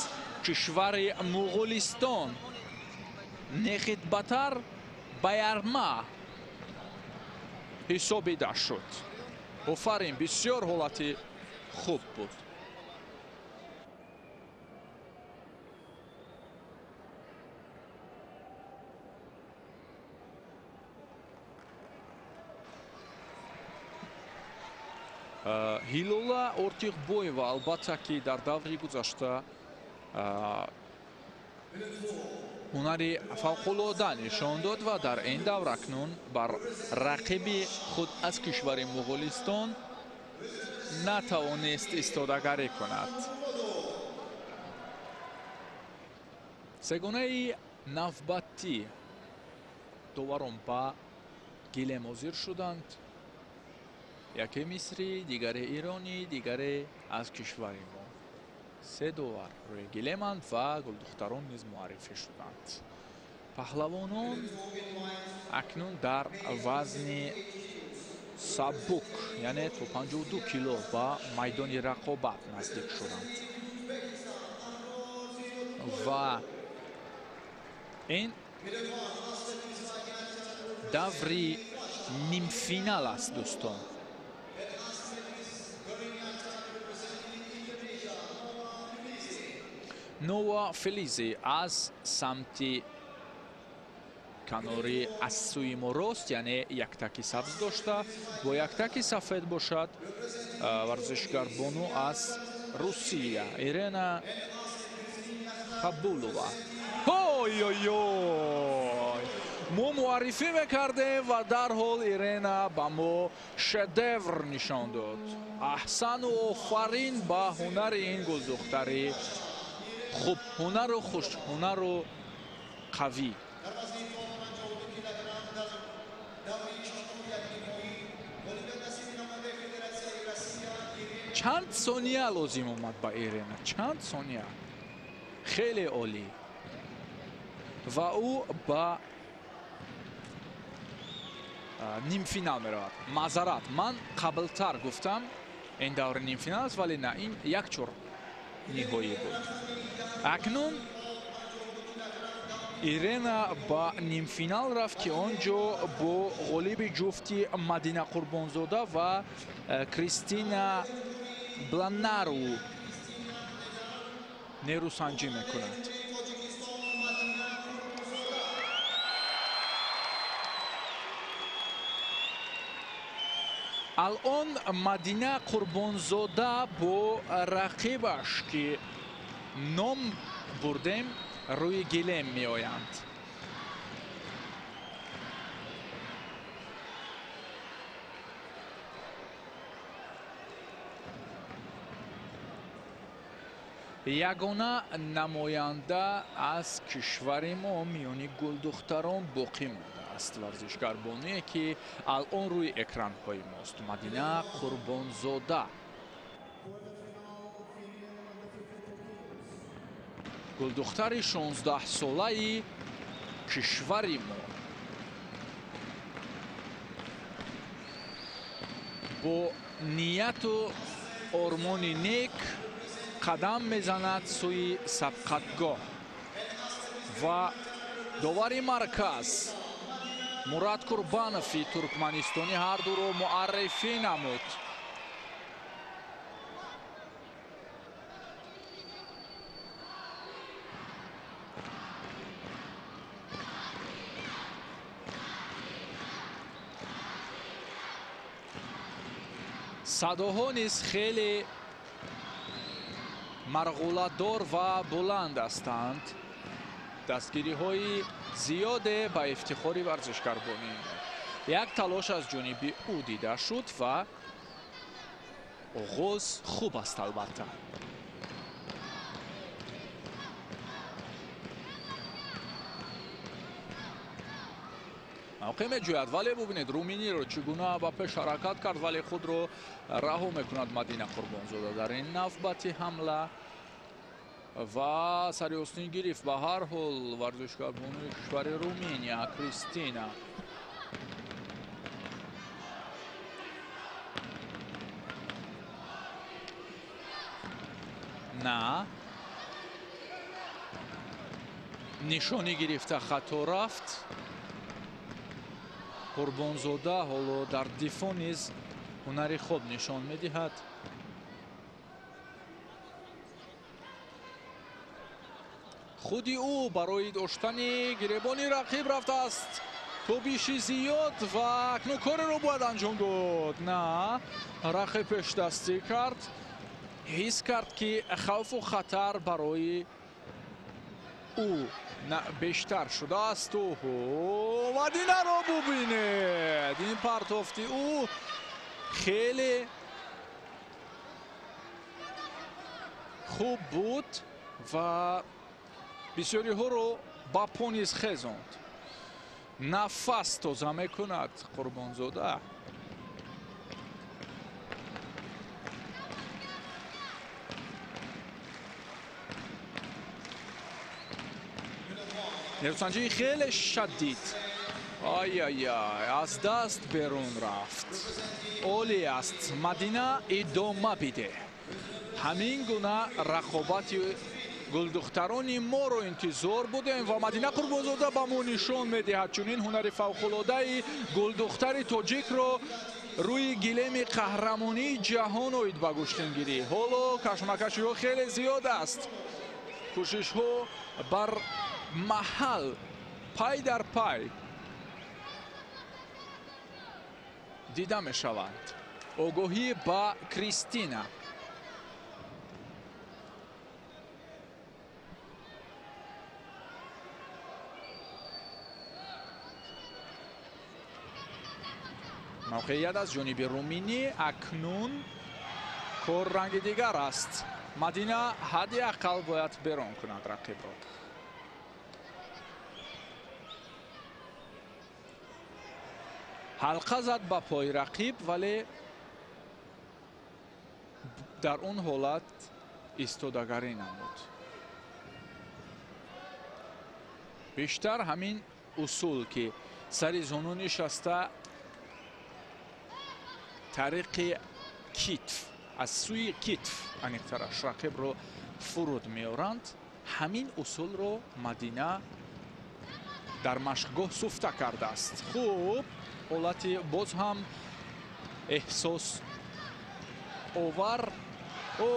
кишвари Муғулистон Нехитбатар Баярма ҳисобида шуд. Офарин, бисёр ҳолати хуб буд. Ҳилола Ортиқбоева албатта ки дар даври гузашта ҳунари фавқулода нишон дод ва дар ин давр акнун бар рақиби худ аз кишвари Муғулистон натавонист истодагарӣ кунад. Сегонаи навбатӣ доварон ба гилем ҳозир шуданд. Яке мисрӣ, дигаре иронӣ, дигаре аз кишвари мо. Се довар рӯи гилеманд ва гулдухтарон низ муаррифӣ шуданд. Паҳлавонон акнун дар вазни сабук, яъне то 52 кило ба майдони рақобат наздик шуданд. Ва ин даври нимфинал аст, дӯстон. Нова Фелизи аз самти канори аз сӯи мо рост, яъне яктаки сабз дошта, бо яктаки сафед бошад варзишгарбону аз Русия Ирена Хабулова. Ой-ой-ой! Мо муаррифӣ мекардем ва дарҳол Ирена ба мо шедевр нишон дод. Аҳсану офарин ба ҳунари ин гулдухтари хубҳунару хушҳунару қавӣ. Чанд сония лозим омад ба Ирена? Чанд сония? Хеле олӣ. Ва ӯ ба нимфинал меравад. Маъзарат, ман қаблтар гуфтам ин даври нимфинал аст, вале на, ин як чор ниҳоӣ буд. Акнун Ирена ба нимфинал рафт, ки он ҷо бо ғолиби ҷуфти Мадина Қурбонзода ва Кристина Бланару нерӯсанҷӣ мекунад. Алон Мадина Қурбонзода бо рақибаш, ки ном бурдем, рӯи гилем меоянд. Ягона намоянда аз кишвари мо миёни гулдухтарон боқӣ мондааст. Варзишгарбоние ки алон рӯи экранҳои мост, Мадина Қурбонзода. Гулдухтари 16-солаи кишвари мо бо нияту ормони нек қадам мезанад сӯи сабқатгоҳ ва довари марказ Мурад Курбанови туркманистонӣ ҳардуро муаррифӣ намуд. Садоҳо низ хеле марғуладор ва буланд ҳастанд. Дастгириҳои зиёде ба ифтихори варзишгарбонӣ. Як талош аз ҷониби ӯ дида шуд ва оғоз хуб аст албатта. Мавқеъ меҷӯяд, вале бубинед Руминиро чӣ гуна ба пеш ҳаракат кард, вале худро раҳо мекунад Мадина Қурбонзода дар ин навбати ҳамла. Ва сари остин гирифт. Ба ҳар ҳол варзишгарбонуи кишвари Руминия Кристина. На, нишонӣ гирифта хато рафт. Қурбонзода ҳоло дар дифоъ низ ҳунари хуб нишон медиҳад. Худи ӯ барои доштани гиребони рақиб рафтааст. Тобиши зиёд ва акнун кореро бояд анҷом дод. На, рақиб пешдастӣ кард. Ҳис кард, ки хавфу хатар барои ӯ бештар шудааст. Оҳо, Мадинаро бубинед! Ин партофти ӯ хеле хуб буд ва бисёриҳоро ба по низ хезонд. Нафас тоза мекунад Қурбонзода. Нерӯсанҷии хеле шадид. Ай-ай-ай, аз даст берун рафт. Олӣ аст. Мадина, идома бидеҳ. Ҳамин гуна рақобати гулдухтарони моро интизор будем ва Мадина Қурбонзода ба мо нишон медиҳад чунин ҳунари фавқулодаи гулдухтари тоҷикро рӯи гилеми қаҳрамонии ҷаҳон оид ба гӯштингирӣ. Ҳоло кашмакашиҳо хеле зиёд аст. Кӯшишҳо бар маҳал пай дар пай дида мешаванд. Огоҳӣ ба Кристина. Мавқеият аз ҷониби Руминӣ. Акнун кор ранги дигар аст. Мадина ҳадди ақал бояд берон кунад рақибро. Ҳалқа зад ба пои рақиб, вале дар он ҳолат истодагарӣ намуд. Бештар ҳамин усул, ки сари зону нишаста тариқи китф, аз сӯи китф аниқтараш рақибро фуруд меоранд, ҳамин усулро Мадина дар машқгоҳ суфта кардааст. Хуб, ҳолати боз ҳам эҳсос овар. О,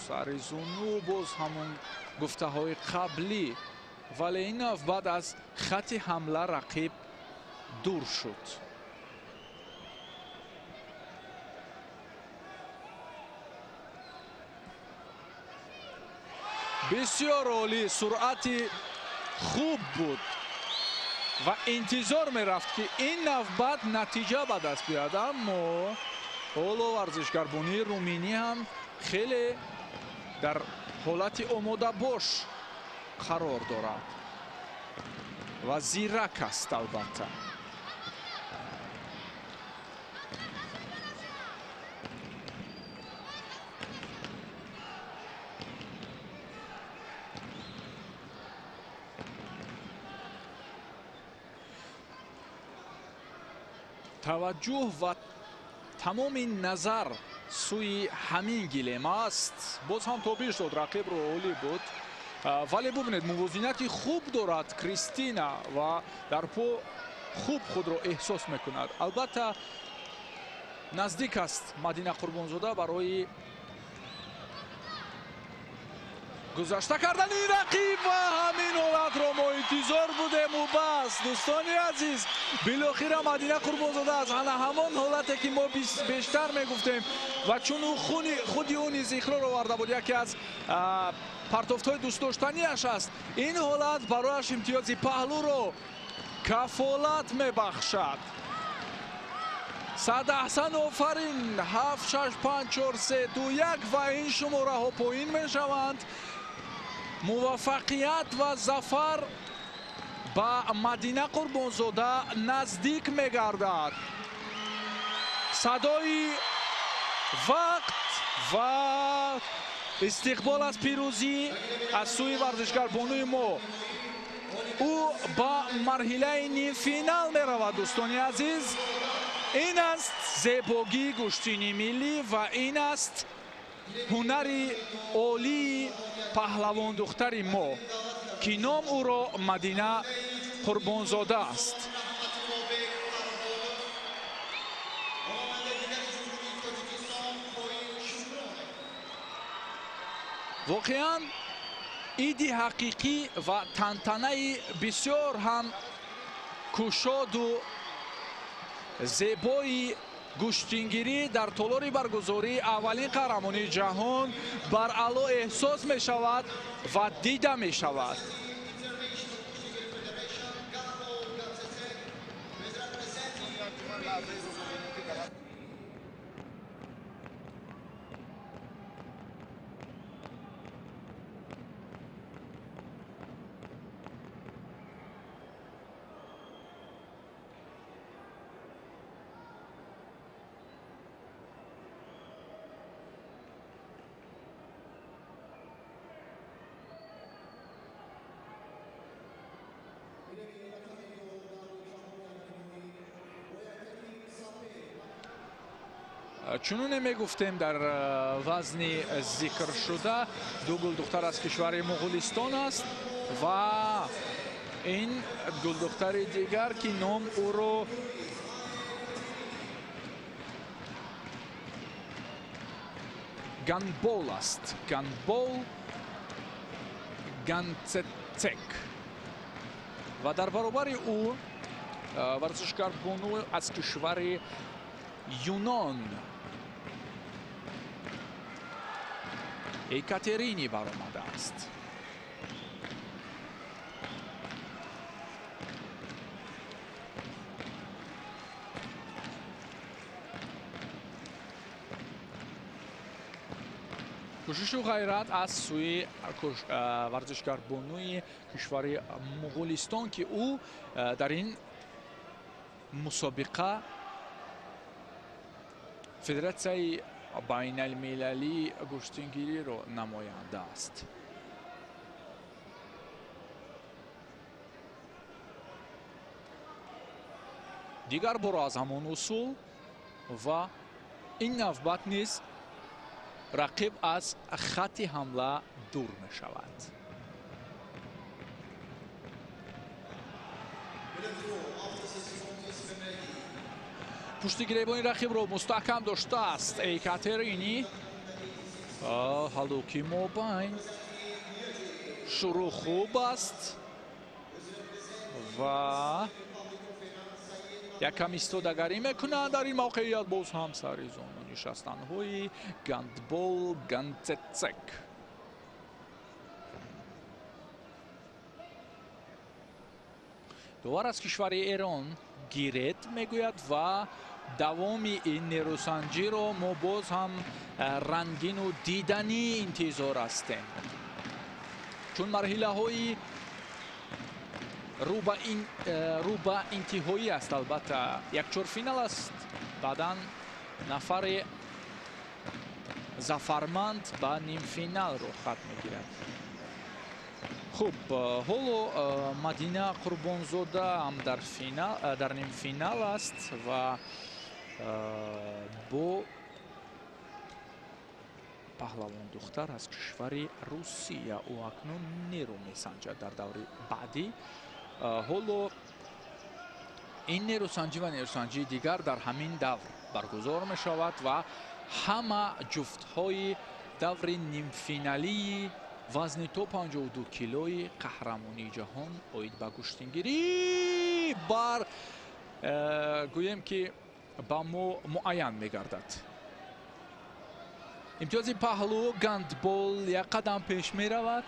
сари зону боз ҳамон гуфтаҳои қаблӣ, вале ин навбат аз хати ҳамла рақиб дур шуд. Бисёр олӣ, суръати хуб буд ва интизор мерафт, ки ин навбат натиҷа ба даст биёяд, аммо ҳоло варзишгарбонии руминӣ ҳам хеле дар ҳолати омодабош қарор дорад ва зирак аст албатта. Таваҷҷӯҳ ва тамоми назар сӯи ҳамин гилем аст. Боз ҳам тобиш дод, рақибро, олӣ буд. Вале бубинед, мувозинати хуб дорад Кристина ва дар по хуб худро эҳсос мекунад. Албатта наздик аст Мадина Қурбонзода барои гузашта кардани рақиб ва ҳамин ҳолатро мо интизор будему бас. Дӯстони азиз, билохира Мадина Қурбонзода аз ана ҳамон ҳолате, ки мо бештар мегуфтем ва чун ӯ худи ӯ низ иқрор оварда буд, яке аз партофтҳои дӯстдоштанияш аст. Ин ҳолат барояш имтиёзи паҳлӯро кафолат мебахшад. Сад аҳсан, офарин! 7, 6, 5, 4, 3, 2, 1 ва ин шумораҳо поин мешаванд. Муваффақият ва зафар ба Мадина Қурбонзода наздик мегардад. Садои вақт ва Истиқбол аз пирӯзӣ аз сӯи варзишгарбонуи мо. Ӯ ба марҳилаи нимфинал меравад, дӯстони азиз. Ин аст зебогии гӯштини миллӣ ва ин аст ҳунари олии паҳлавондухтари мо, ки ном ӯро Мадина Қурбонзода аст. Воқеан иди ҳақиқӣ ва тантанаи бисёр ҳам кушоду зебои гӯштингирӣ дар толори баргузории аввалин қаҳрамонии ҷаҳон баръало эҳсос мешавад ва дида мешавад. Чуноне мегуфтем, дар вазни зикршуда ду гулдухтар аз кишвари Муғулистон аст ва ин гулдухтари дигар, ки ном ӯро Ганбол аст, Ганбол Ганцецек, ва дар баробари ӯ варзишгарбону аз кишвари Юнон Екатерини баромадааст. Кӯшишу ғайрат аз сӯи варзишгарбонуи кишвари Муғулистон, ки ӯ дар ин мусобиқа федератсияи байналмилалии гӯштингириро намоянда аст. Дигар боро аз ҳамон усул ва ин навбат низ рақиб аз хатти ҳамла дур мешавад. Пушти гиребони рақибро мустаҳкам доштааст Екатерини. Ҳалуки мобайн шурӯъ хуб аст ва якам истодагарӣ мекунанд. Дар ин мавқеият боз ҳам сари зону нишастанҳои Гандбол Ганцецек. Довар аз кишвари Эрон гиред мегӯяд ва давоми ин нерӯсанҷиро мо боз ҳам рангину диданӣ интизор ҳастем, чун марҳилаҳои рӯ ба интиҳоӣ аст. Албатта як чорфинал аст, баъдан нафари зафарманд ба нимфинал рӯхат мегирад. Хуб, ҳоло Мадина Қурбонзода ҳам дар нимфинал аст ва бо паҳлавондухтар аз кишвари Русия ӯ акнун нерӯ месанҷад дар даври баъдӣ. Ҳоло ин нерӯсанҷӣ ва нерӯсанҷии дигар дар ҳамин давр баргузор мешавад ва ҳама ҷуфтҳои даври нимфиналии вазни то 52 килои қаҳрамонии ҷаҳон оид ба гӯштингирӣ бар гӯем ки ба мо муайян мегардад. Имтиёзи паҳлӯ Гандбол як қадам пеш меравад.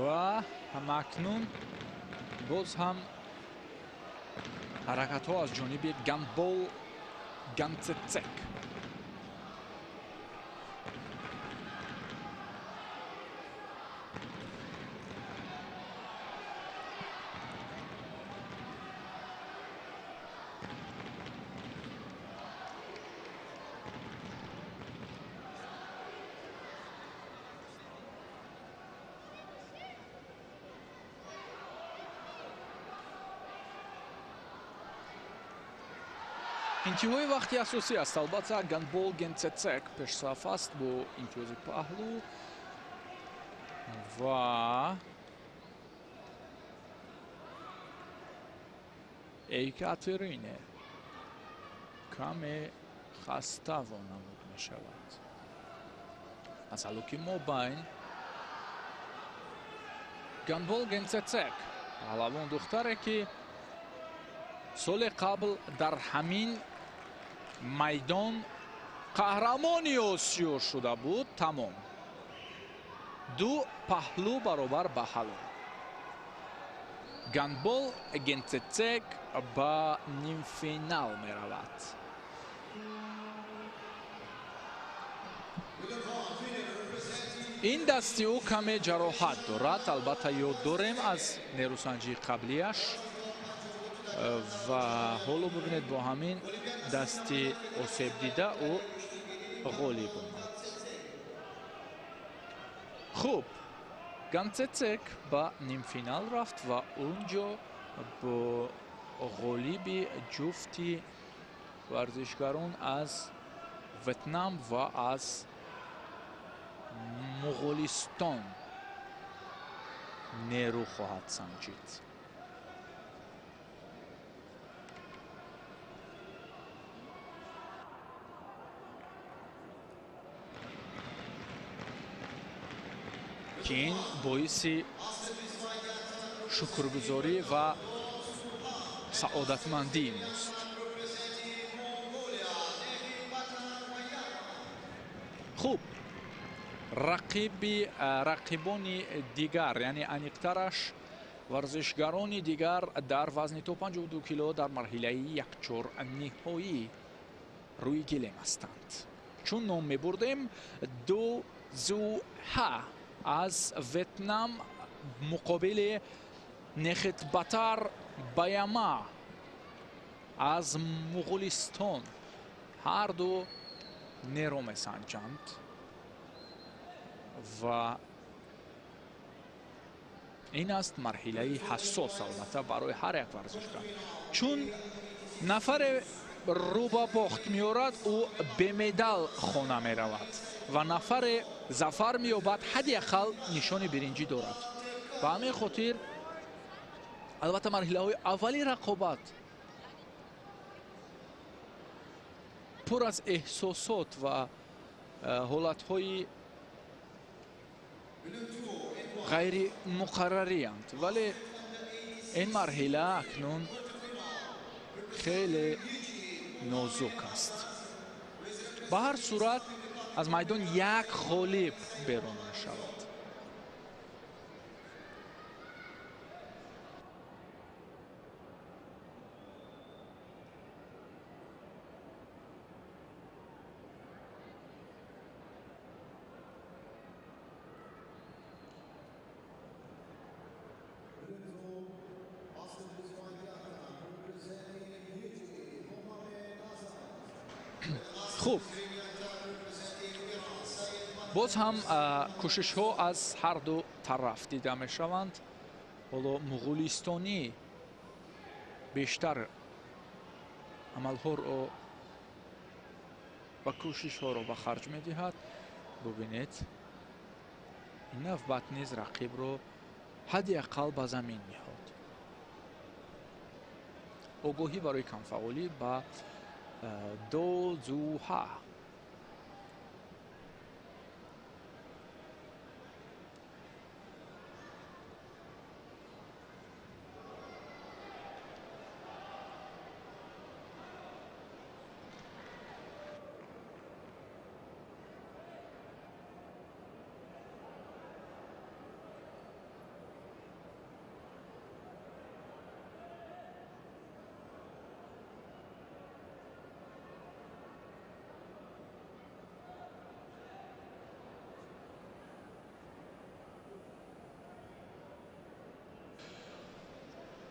Ва ҳамакнун боз ҳам ҳаракатҳо аз ҷониби Гандбол Ганцецек. Интиҳои вақти асосӣ аст. Албатта Гандбол Генцецек пешсаф аст бо имтиёзи паҳлу ва Екатерине каме хаста вонамуд мешавад. Аз ҳалуки мобайн Гандбол Генцецек, паҳлавон духтаре ки соли қабл дар ҳамин майдон қаҳрамони Осиё шуда буд. Тамом, ду паҳлу баробар ба ҳалол. Гандбол Генцецек ба нимфинал меравад. Ин дасти ӯ каме ҷароҳат дорад. Албатта ёд дорем аз нерӯсанҷии қаблияш. Ва ҳоло бибинед, бо ҳамин дасти осебдида ӯ ғолиб омад. Хуб, Ганцецек ба нимфинал рафт ва унҷо бо ғолиби ҷуфти варзишгарон аз Ветнам ва аз Муғулистон нерӯ хоҳад санҷид. Ки ин боиси шукргузорӣ ва саодатмандии мост. Хуб, рақибони дигар, яъне аниқтараш варзишгарони дигар дар вазни то 52 кило дар марҳилаи якчор ниҳоӣ рӯи гилем ҳастанд. Чун ном мебурдем, Ду Зу Ҳа аз Ветнам муқобили Нехитбатар Баяма аз Муғулистон ҳарду нерӯ месанҷанд ва ин аст марҳилаи ҳассос албатта барои ҳар як варзишгар, чун нафаре рӯ ба бохт меорад, ӯ бемедал хона меравад ва нафаре зафар меёбад, ҳадди ақал нишони биринҷӣ дорад. Ба ҳамин хотир албатта марҳилаҳои аввали рақобат пур аз эҳсосот ва ҳолатҳои ғайримуқаррарианд, вале ин марҳила акнун хеле нозук аст. Ба ҳар сурат аз майдон як ғолиб берун мешавад. Хуб, боз ҳам кӯшишҳо аз ҳар ду тараф дида мешаванд. Ҳоло муғулистонӣ бештар амалҳоро ва кӯшишҳоро ба харҷ медиҳад. Бубинед, ин навбат низ рақибро ҳадди ақал ба замин ниҳод. Огоҳӣ барои камфаъолӣ ба До Зу Ҳа.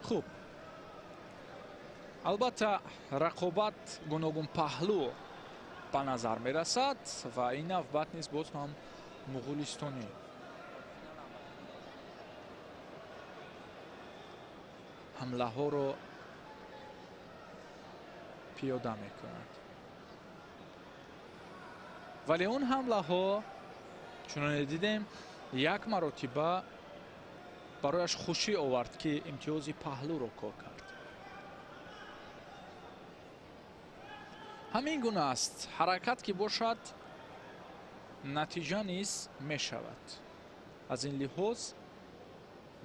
Хуб, албатта рақобат гуногунпаҳлӯ ба назар мерасад ва ин навбат низ боз ҳам муғулистонӣ ҳамлаҳоро пиёда мекунад. Вале он ҳамлаҳо чуноне дидем як маротиба барояш хушӣ овард, ки имтиёзи паҳлӯро кор кард. Ҳамин гуна аст, ҳаракат ки бошад натиҷа низ мешавад. Аз ин лиҳоз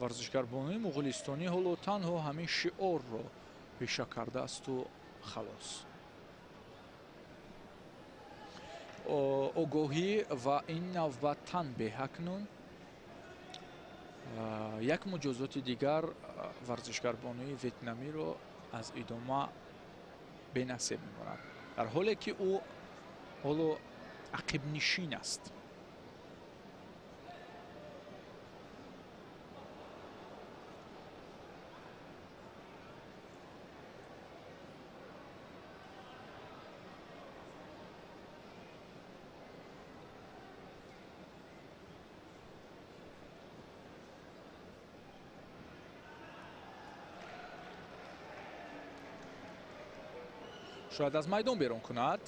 варзишгарбонои муғулистонӣ ҳоло танҳо ҳамин шиорро пеша кардаасту халос. Огоҳӣ ва ин навбат танбеҳ акнун як муҷозоти дигар варзишгарбонои ветнамиро аз идома бенасиб мемонад, дар ҳоле ки ӯ ҳоло ақибнишин аст. Шояд аз майдон берун кунад.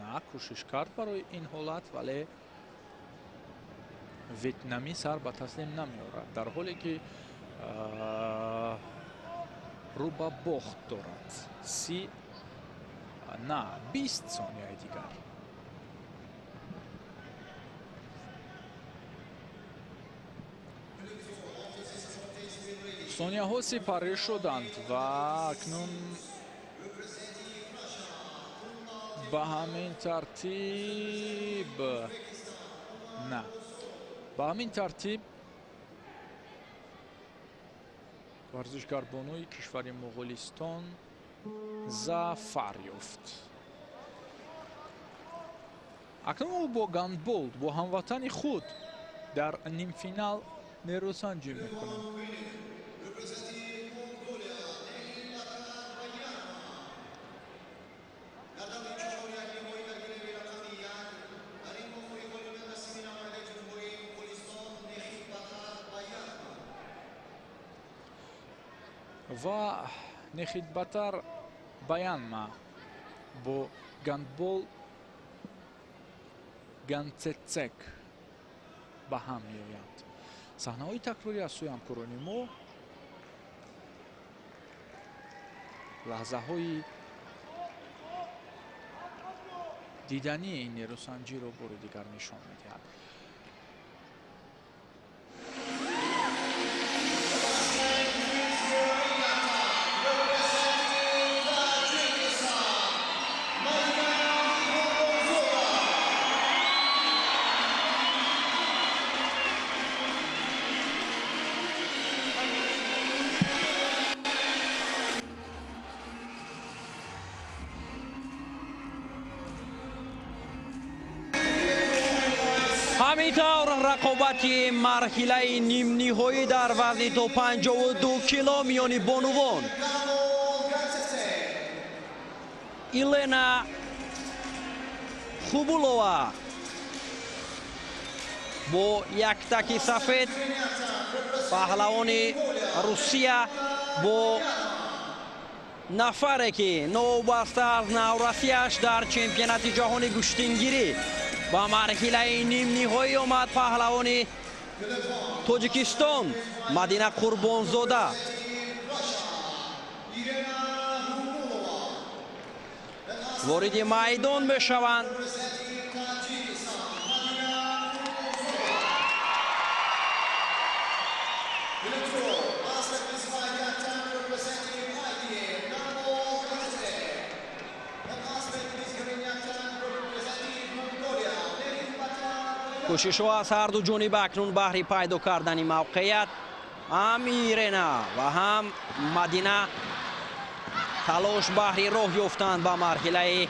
На, кӯшиш кард барои ин ҳолат, вале ветнамӣ сар ба таслим намеорад, дар ҳоле ки рӯ ба бохт дорад. 30 на 20 сонияи дигар. Сонияҳо сипарӣ шуданд ва акнун ба ҳамин тартиб на ба ҳамин тартиб варзишгарбонуи кишвари Моғулистон зафар ёфт. Акнун ӯ бо гандбол бо ҳамватани худ дар нимфинал нерӯсанҷӣ мекунад. Ва Нехидбатар Баянма бо гандбол Ганцецек ба ҳам меоянд. Саҳнаҳои такрорӣ аз сӯи ҳамкорони мо лаҳзаҳои дидании ин нерӯсанҷиро бори дигар нишон медиҳад. Ҳамин тавр рақобати марҳилаи нимниҳоӣ дар вазни то 52 кило миёни бонувон. Елена Хубулова бо яктаки сафед, паҳлавони Русия бо нафаре ки новобаста аз наврасиаш дар чемпионати ҷаҳони гӯштингирӣ ба марҳилаи нимниҳоӣ омад, паҳлавони Тоҷикистон Мадина Қурбонзода. Вориди майдон мешаванд. Кӯшишҳо аз ҳарду ҷониб акнун баҳри пайдо кардани мавқеият ҳам Ирена ва ҳам Мадина талош баҳри роҳ ёфтан ба марҳилаи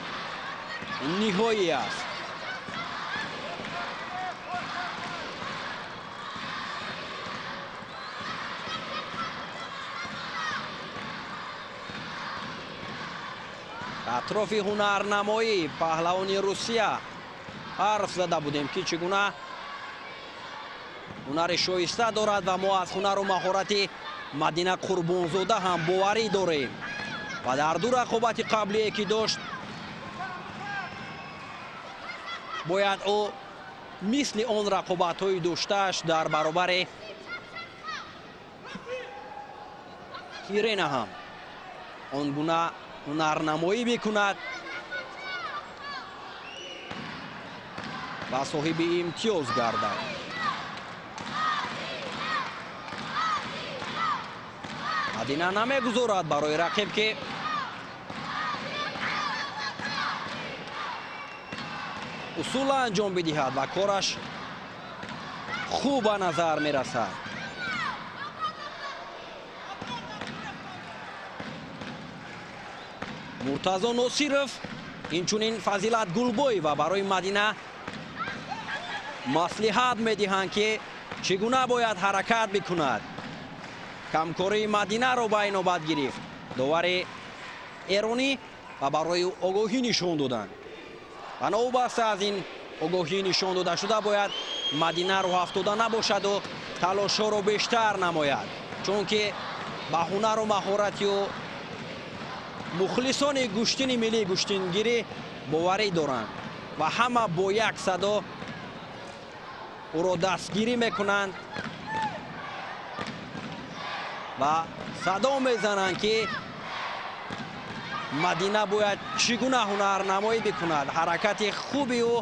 ниҳоӣ аст. Атрофи ҳунарнамоӣ паҳлавони Русия ҳарф зада будем, ки чӣ гуна ҳунари шоиста дорад ва мо аз ҳунару маҳорати Мадина Қурбонзода ҳам боварӣ дорем. Ва дар ду рақобати қаблие ки дошт, бояд ӯ мисли он рақобатҳои доштааш дар баробари Ирена ҳам он гуна ҳунарнамоӣ бикунад ва соҳиби имтиёз гардад. Мадина намегузорад барои рақиб ки усула анҷом бидиҳад ва кораш хуб ба назар мерасад. Муртазо Носиров, инчунин Фазилат Гулбоева барои Мадина маслиҳат медиҳанд, ки чӣ гуна бояд ҳаракат бикунад. Камкории Мадинаро ба инобат гирифт довари эронӣ ва барои огоҳӣ нишон доданд. Ва новобаста аз ин огоҳӣ нишон дода шуда, бояд Мадина рӯҳафтода набошаду талошҳоро бештар намояд, чунки ба ҳунару маҳорати ӯ мухлисони гӯштини миллии гӯштингирӣ боварӣ доранд ва ҳама бо як садо ӯро дастгирӣ мекунанд ва садо мезананд, ки Мадина бояд чӣ гуна ҳунарнамоӣ бикунад. Ҳаракати хуби ӯ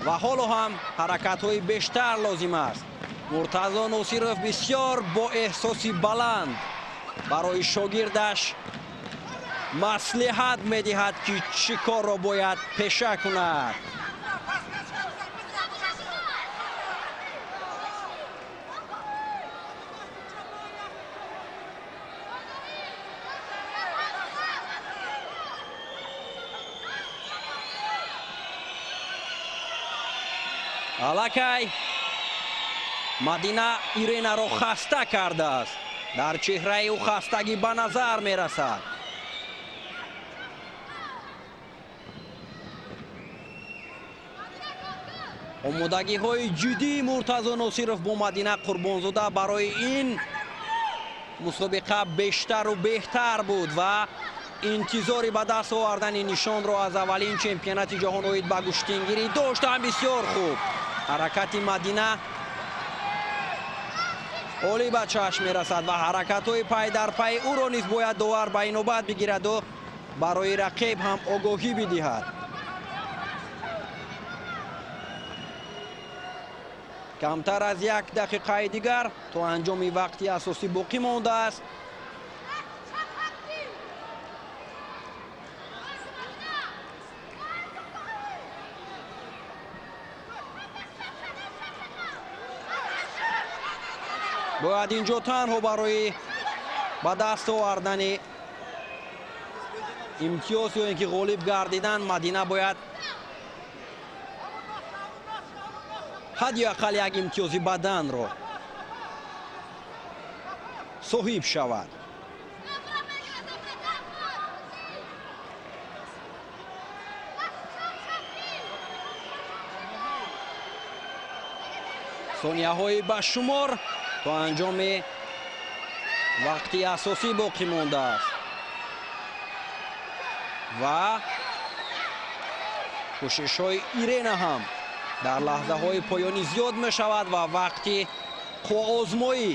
ва ҳоло ҳам ҳаракатҳои бештар лозим аст. Муртазо Носиров бисёр бо эҳсоси баланд барои шогирдаш маслиҳат медиҳад, ки чӣ корро бояд пеша кунад. Аллакай Мадина Иренаро хаста кардааст. Дар чеҳраи ӯ хастагӣ ба назар мерасад. Омодагиҳои ҷиддии Муртазо Носиров бо Мадина Қурбонзода барои ин мусобиқа бештару беҳтар буд ва интизори ба даст овардани нишонро аз аввалин чемпионати ҷаҳон оид ба гӯштингирӣ доштам. Бисёр хуб ҳаракати Мадина олӣ ба чашм мерасад ва ҳаракатҳои пай дар пай ӯро низ бояд довар ба инобат бигираду барои рақиб ҳам огоҳӣ бидиҳад. Камтар аз як дақиқаи дигар то анҷоми вақти асосӣ боқӣ мондааст. Бояд инҷо танҳо барои ба даст овардани имтиёз ё ин ки ғолиб гардидан Мадина бояд ҳадди ақал як имтиёзи баданро соҳиб шавад. Сонияҳои ба шумор то анҷоми вақти асосӣ боқӣ мондааст ва кӯшишҳои Ирена ҳам дар лаҳзаҳои поёнӣ зиёд мешавад ва вақти қувваозмоӣ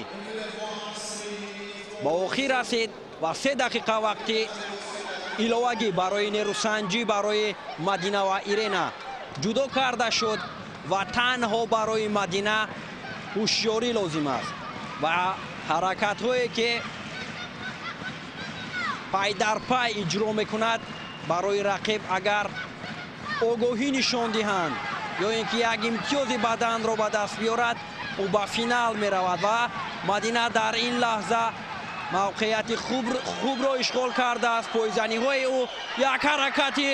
ба охир расид ва 3 дақиқа вақти иловагӣ барои нерӯсанҷӣ барои Мадина ва Ирена ҷудо карда шуд ва танҳо барои Мадина ҳушёрӣ лозим аст ва ҳаракатҳое ки пай дар пай иҷро мекунад барои рақиб агар огоҳӣ нишон диҳанд ё ин ки як имтиёзи баданро ба даст биёрад, ӯ ба финал меравад ва Мадина дар ин лаҳза мавқеияти хубро ишғол кардааст. Пойзаниҳои ӯ як ҳаракати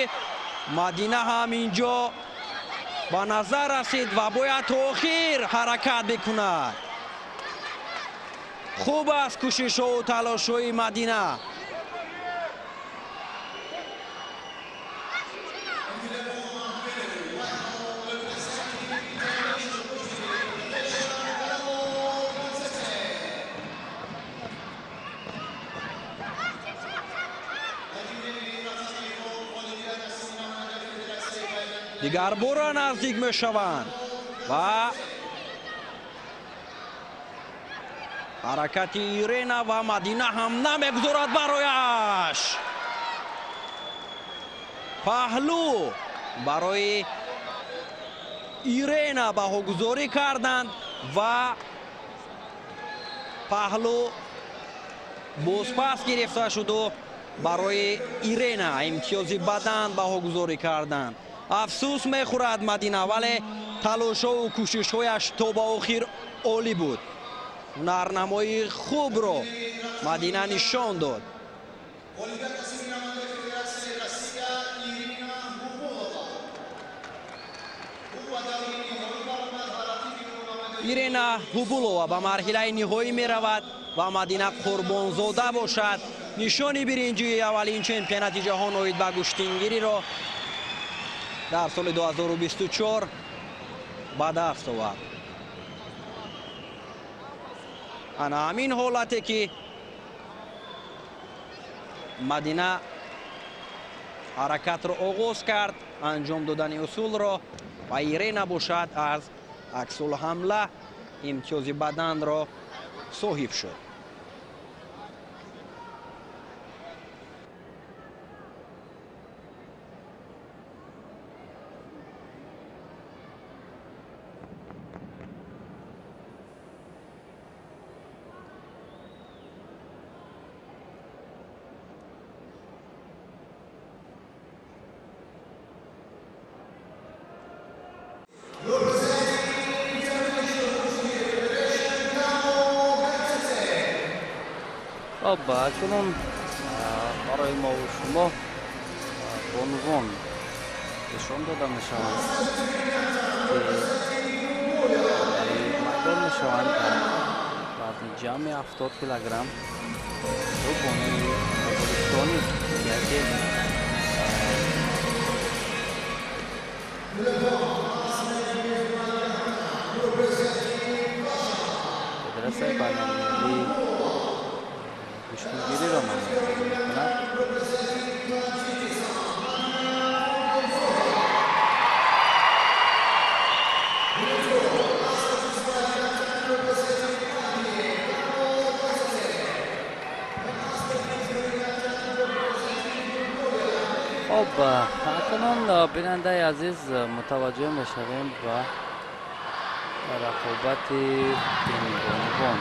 Мадина ҳам инҷо ба назар расид ва бояд то охир ҳаракат бикунад. Хуб аст кӯшишҳову талошҳои Мадина. Дигар бора наздик мешаванд ва ҳаракати Ирена ва Мадина ҳам намегузорад барояш. Паҳлӯ барои Ирена баҳогузорӣ карданд ва паҳлӯ бозпас гирифта шуду барои Ирена имтиёзи бадан баҳогузорӣ карданд. Афсӯс мехӯрад Мадина, вале талошову кӯшишҳояш то ба охир олӣ буд. Ҳунарнамоии хубро Мадина нишон дод. Ирена Ҳубулова ба марҳилаи ниҳоӣ меравад ва Мадина Қурбонзода бошад нишони биринҷии аввалин чемпионати ҷаҳон оид ба гӯштингириро дар соли 2024 ба даст овард. Ана ҳамин ҳолате ки Мадина ҳаракатро оғоз кард, анҷом додани усулро, ва Ирена бошад аз аксулҳамла имтиёзи баданро соҳиб шуд. Хоб, акнун барои мову шумо бонувон нишон дода мешаванд, ки майдон мешаванд дар вазни ҷамъи 70 килограмм. Ду бонуи моғулистонӣ, яке федератсияи байналмилалии гӯштингириро намояндагӣ мекунад. Хоб, акнун бинандаи азиз мутаваҷҷӯҳ мешавем ба рақобати бонувон.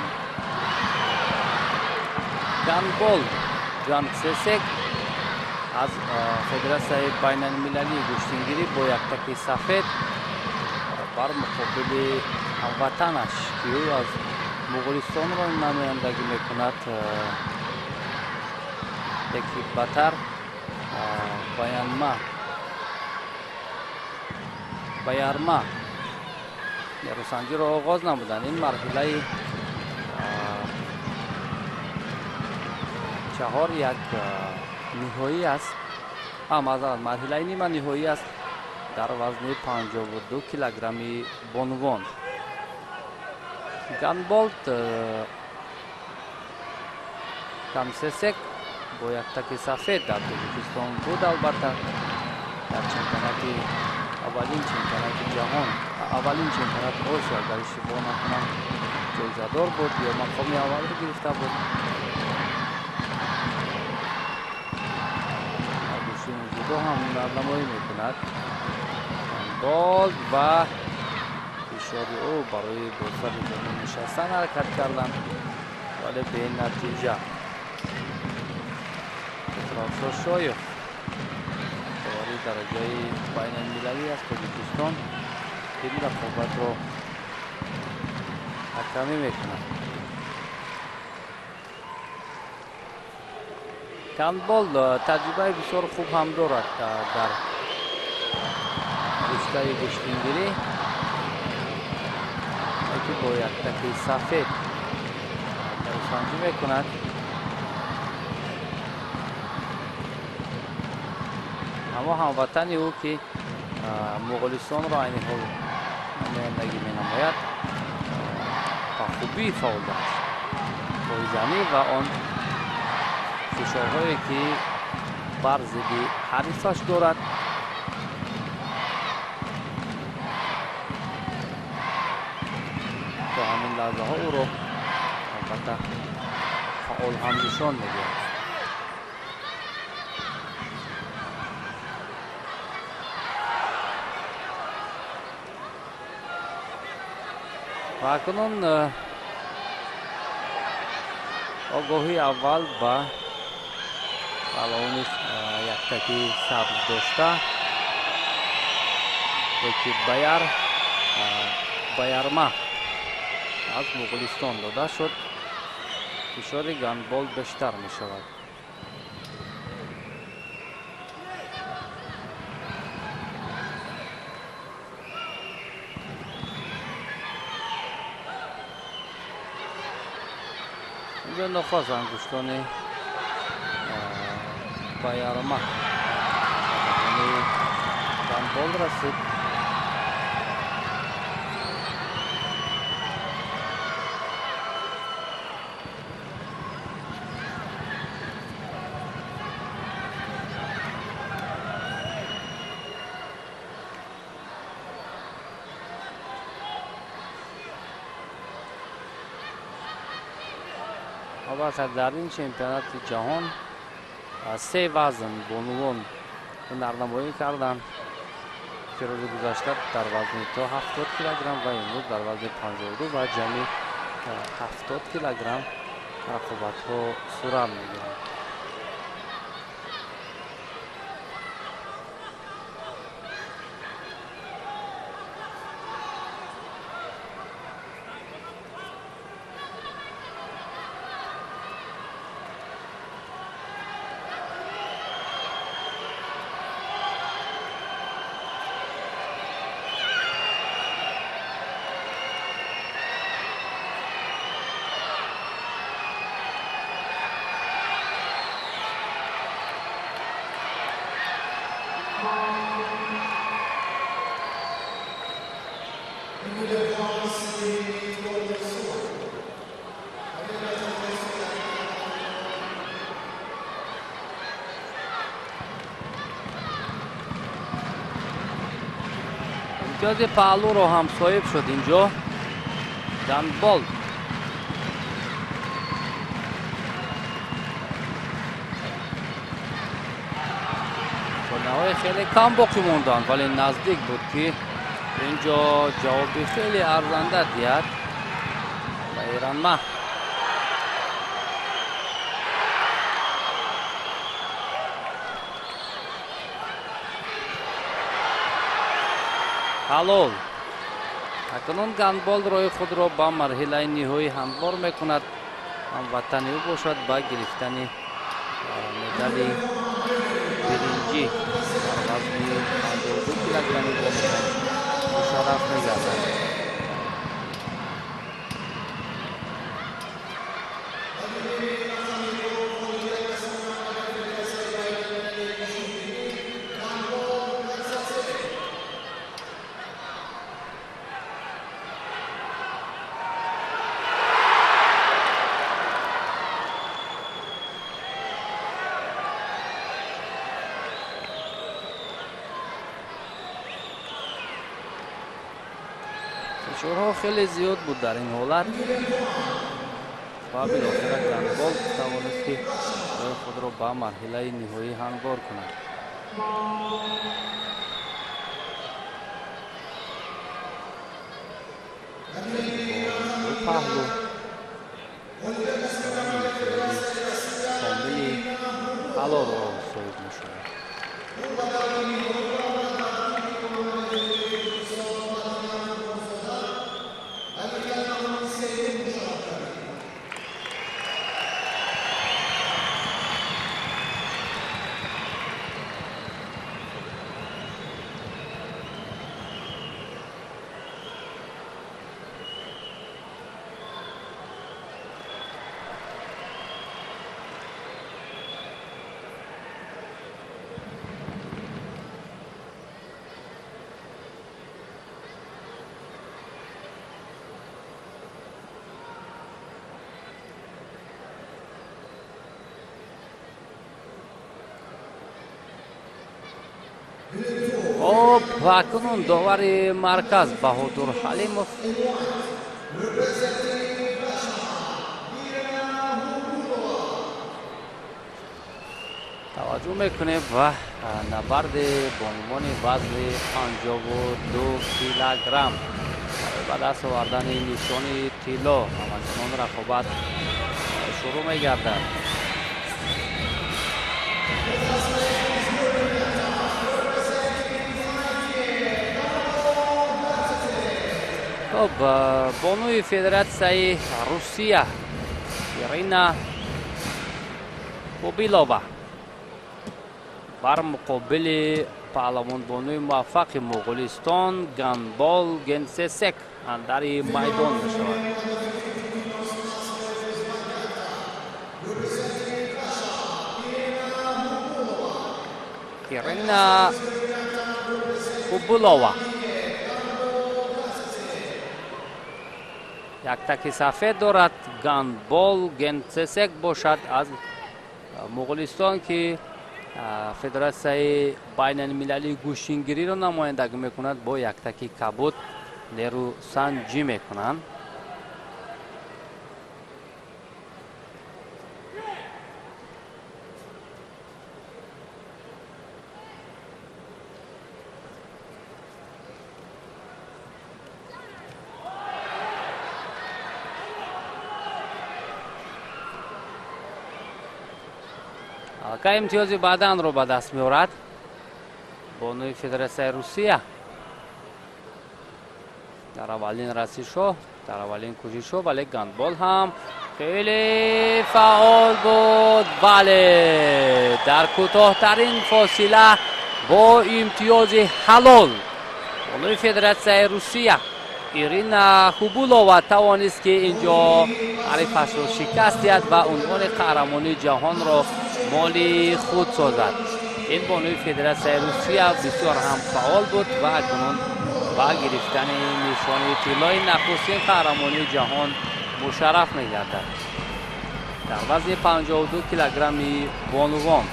Ганбол Ҷангсесек аз федератсияи байналмилалии гӯштингирӣ бо яктаки сафед бар муқобили ҳамватанаш, ки ӯ аз Моғулистонро намояндагӣ мекунад, Бекибатар Баярма нерӯсанҷиро оғоз намуданд. Ин марҳилаи 4 як ниҳоӣ аст. Маъзарат, марҳилаи нима ниҳоӣ аст дар вазни 52 килограмми бонувон. Ганболт Камсесек бо яктаки сафед дар Тоҷикистон буд, албатта дар чемпионати аввалин чемпионати ҷаҳон, аввалин чемпионати Осиё, агар иштибоҳ накунам, ҷоизадор буд ё мақоми аввалро гирифта буд. Ҷудо ҳам ҳунарнамоӣ мекунад. Болд ва фишори ӯ барои бо сари замин нишастан ҳаракат кардан, вале бенатиҷа. Петровшо Шоев довари дараҷаи байналмилалӣ аз Тоҷикистон ин рақобатро ҳакамӣ мекунад. Ганбол таҷрибаи бисёр хуб ҳам дорад дар риштаи гӯштингирӣ, ки бо яктаки сафед нерӯсанҷӣ мекунад. Аммо ҳамватани ӯ, ки Моғулистонро айни ҳол намояндагӣ менамояд, ба хубӣ фаъол аст. Пойзанӣ ва он фишорҳое, ки бар зидди ҳарифаш дорад. Лаҳзаҳо ӯро албатта фаъол ҳам нишон медиҳад. Ва акнун огоҳии аввал ба паҳлавони яктаки сабз дошта яки Баярма аз Муғулистон дода шуд. Фишори гандбол бештар мешавад. Инҷо нохост ангуштони Баярма гандбол расид. Албатта дар ин чемпионати ҷаҳон се вазн бонувон ҳунарнамоӣ карданд. Ки рӯзи гузашта дар вазни то 70 килограмм ва имрӯз дар вазни 52 ва ҷамъи 70 килограмм рақобатҳо сурат мегиранд. Имтиёзи паҳлӯро ҳам соҳиб шуд инҷо гандбол. Сониҳои хеле кам боқӣ монданд, вале наздик буд, ки инҷо ҷавоби хеле арзанда диҳад ба Эранма. Ҳалол. Акнун гандбол роҳи худро ба марҳилаи ниҳоӣ ҳамвор мекунад. Ҳамватани ӯ бошад ба гирифтани медали биринҷӣ дар вазни 52 килограмми мушарраф мегардад. Фишорҳо хеле зиёд буд дар ин ҳолат ва билохира гандбол тавонист, ки роҳи худро ба марҳилаи ниҳоӣ ҳамвор кунад. Ду паҳлӯ комили ҳалолро соҳиб мешавад. Хоб, ва акнун довари марказ Баҳодур Ҳалимов Таваҷҷӯҳ мекунем ва набарди бонувони вазни 52 килограмм барои ба даст овардани нишони тилло ҳамакнун рақобат шурӯъ мегардад. Хуб, бонуи Федератсияи Русия Ирина Хубилова бар муқобили паҳлавонбонуи муваффақи Моғулистон Ганбол Генсесек андари майдон мешавад. Ирина Хубилова як таки сафед дорад, Ганбол Генсесек бошад аз Моғулистон, ки Федератсияи байналмилалии гӯштингириро намояндагӣ мекунад, бо яктаки кабуд нерӯсанҷӣ мекунанд. Аллакай имтиёзи баъданро ба даст меорад бонуи Федератсияи Русия. Дар аввалин расишҳо, дар аввалин кӯшишҳо, вале Гандбол ҳам хеле фаъол буд. Бале, дар кӯтоҳтарин фосила бо имтиёзи ҳалол бонуи Федератсияи Русия Ирина Хубулова тавонист, ки инҷо ҳарифашро шикаст диҳад ва унвони қаҳрамонии ҷаҳонро моли худ созад. Ин бонуи Федератсияи Русия бисёр ҳам фаъол буд ва акнун ба гирифтани нишони тиллои нахустин қаҳрамонии ҷаҳон мушарраф мегардад дар вазни 52 килограмми бонувон.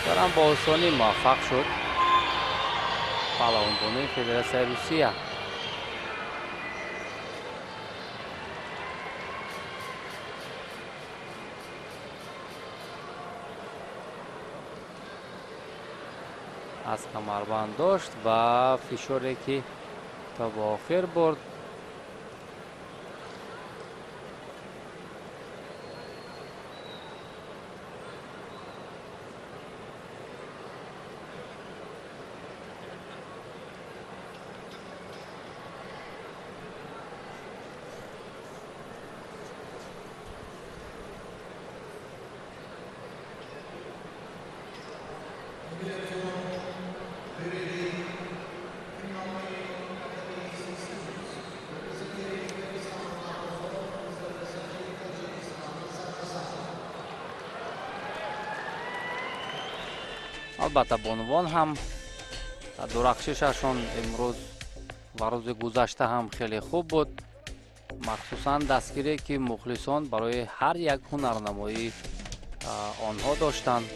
Дарам бо осонӣ муваффақ шуд паҳлавонбонуи Федератсияи Русия. Аз камарбанд дошт ва фишоре ки то ба охир бурд. Албатта, бонувон ҳам дурахшишашон имрӯз ва рӯзи гузашта ҳам хеле хуб буд, махсусан дастгирие, ки мухлисон барои ҳар як ҳунарнамоӣ онҳо доштанд.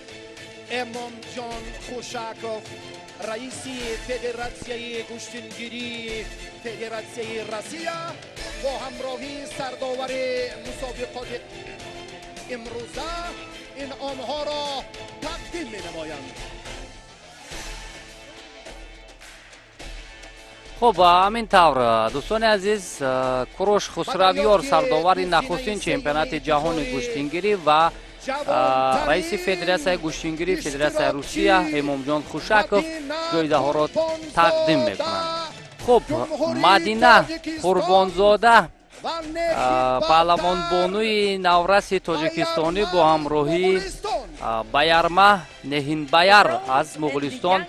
Эмомҷон Хушаков, раиси Федератсияи гӯштингирии Федератсияи Россия, бо ҳамроҳии сардовари мусобиқоти имрӯза инъомҳоро тақдим менамоянд. Хуб, ҳамин тавр, дӯстони азиз, Куруш Хусравёр, сардовари нахустин чемпионати ҷаҳони гӯштингирӣ ва раиси Федератсияи гӯштингирии Федератсияи Русия Эмомҷон Хушаков ҷоизаҳоро тақдим мекунанд. Хуб, Мадина Қурбонзода, паҳлавонбонуи навраси тоҷикистонӣ, бо ҳамроҳии Баярма Неҳинбаяр аз Муғулистон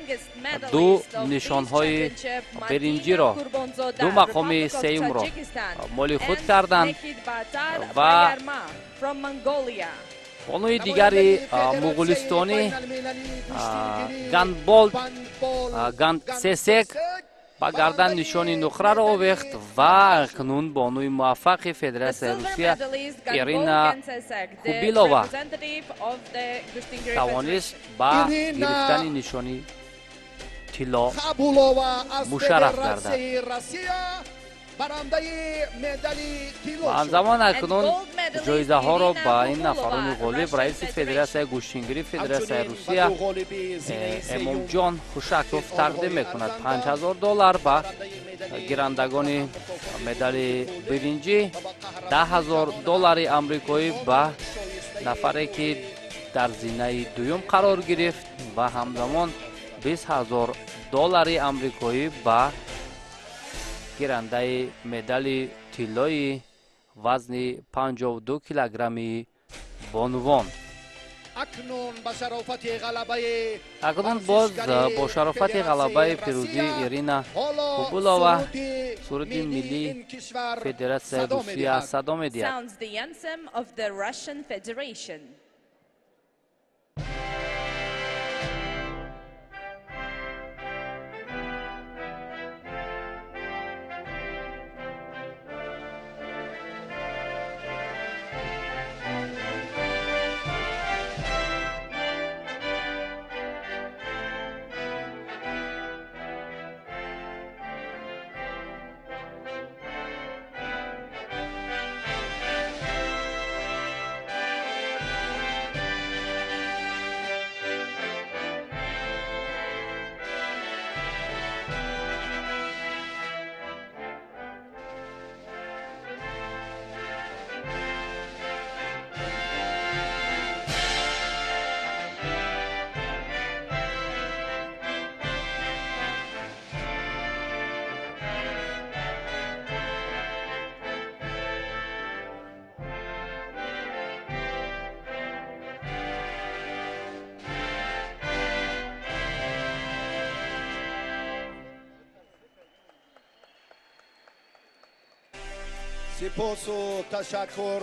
ду нишонҳои биринҷиро, ду мақоми сеюмро моли худ карданд ва бонуи дигари муғулистонӣ Ганбол Гансесек Ба гардан нишони нуқраро овехт ва акнун бонуи муваффақи Федератсияи Русия Ирина Хубилова тавонист ба гирифтани нишони тилло мушарраф гардад. Ва ҳамзамон акнун ҷоизаҳоро ба ин нафарони ғолиб раиси Федератсияи гӯштингирӣ Федератсияи Русия Эмомҷон Хушаков тақдим мекунад. $5000 ба гирандагони медали биринҷӣ, $10,000 амрикоӣ ба нафаре ки дар зинаи дуюм қарор гирифт ва ҳамзамон $20,000 амрикоӣ ба гирандаи медали тиллои вазни 52 килограмми бонувон. Акнун боз бо шарофати ғалабаи пирӯзии Ирина Хубулова суруди миллии Федератсияи Русия садо медиҳад. سپاس و تشکر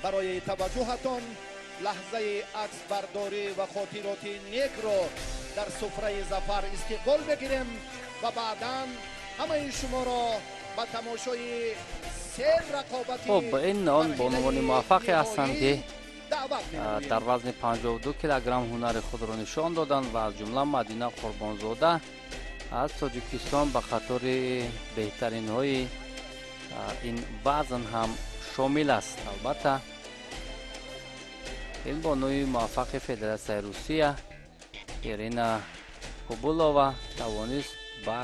برای توجهتان. لحظه عکس برداری و خاطرات نیک را در سفره ظفر استقبال بگیریم و بعدا همه شما را به تماشای سه رقابت. خب این آن بانوان موفقی هستند که در وزن 52 کیلوگرم هنر خود را نشان دادند و از جمله مدینه قربانزاده از تاجیکستان به قطار بهترین های این وزن هم شامل است. البته این بانوی موفق فدراسیون روسیه ایرینا کوبولova توانست با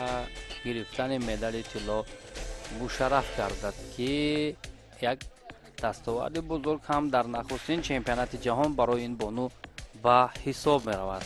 گرفتن مدال طلا مشرف گردد که یک دستاورد بزرگ هم در نخستین چمپیونات جهان برای این بانو به حساب می رود.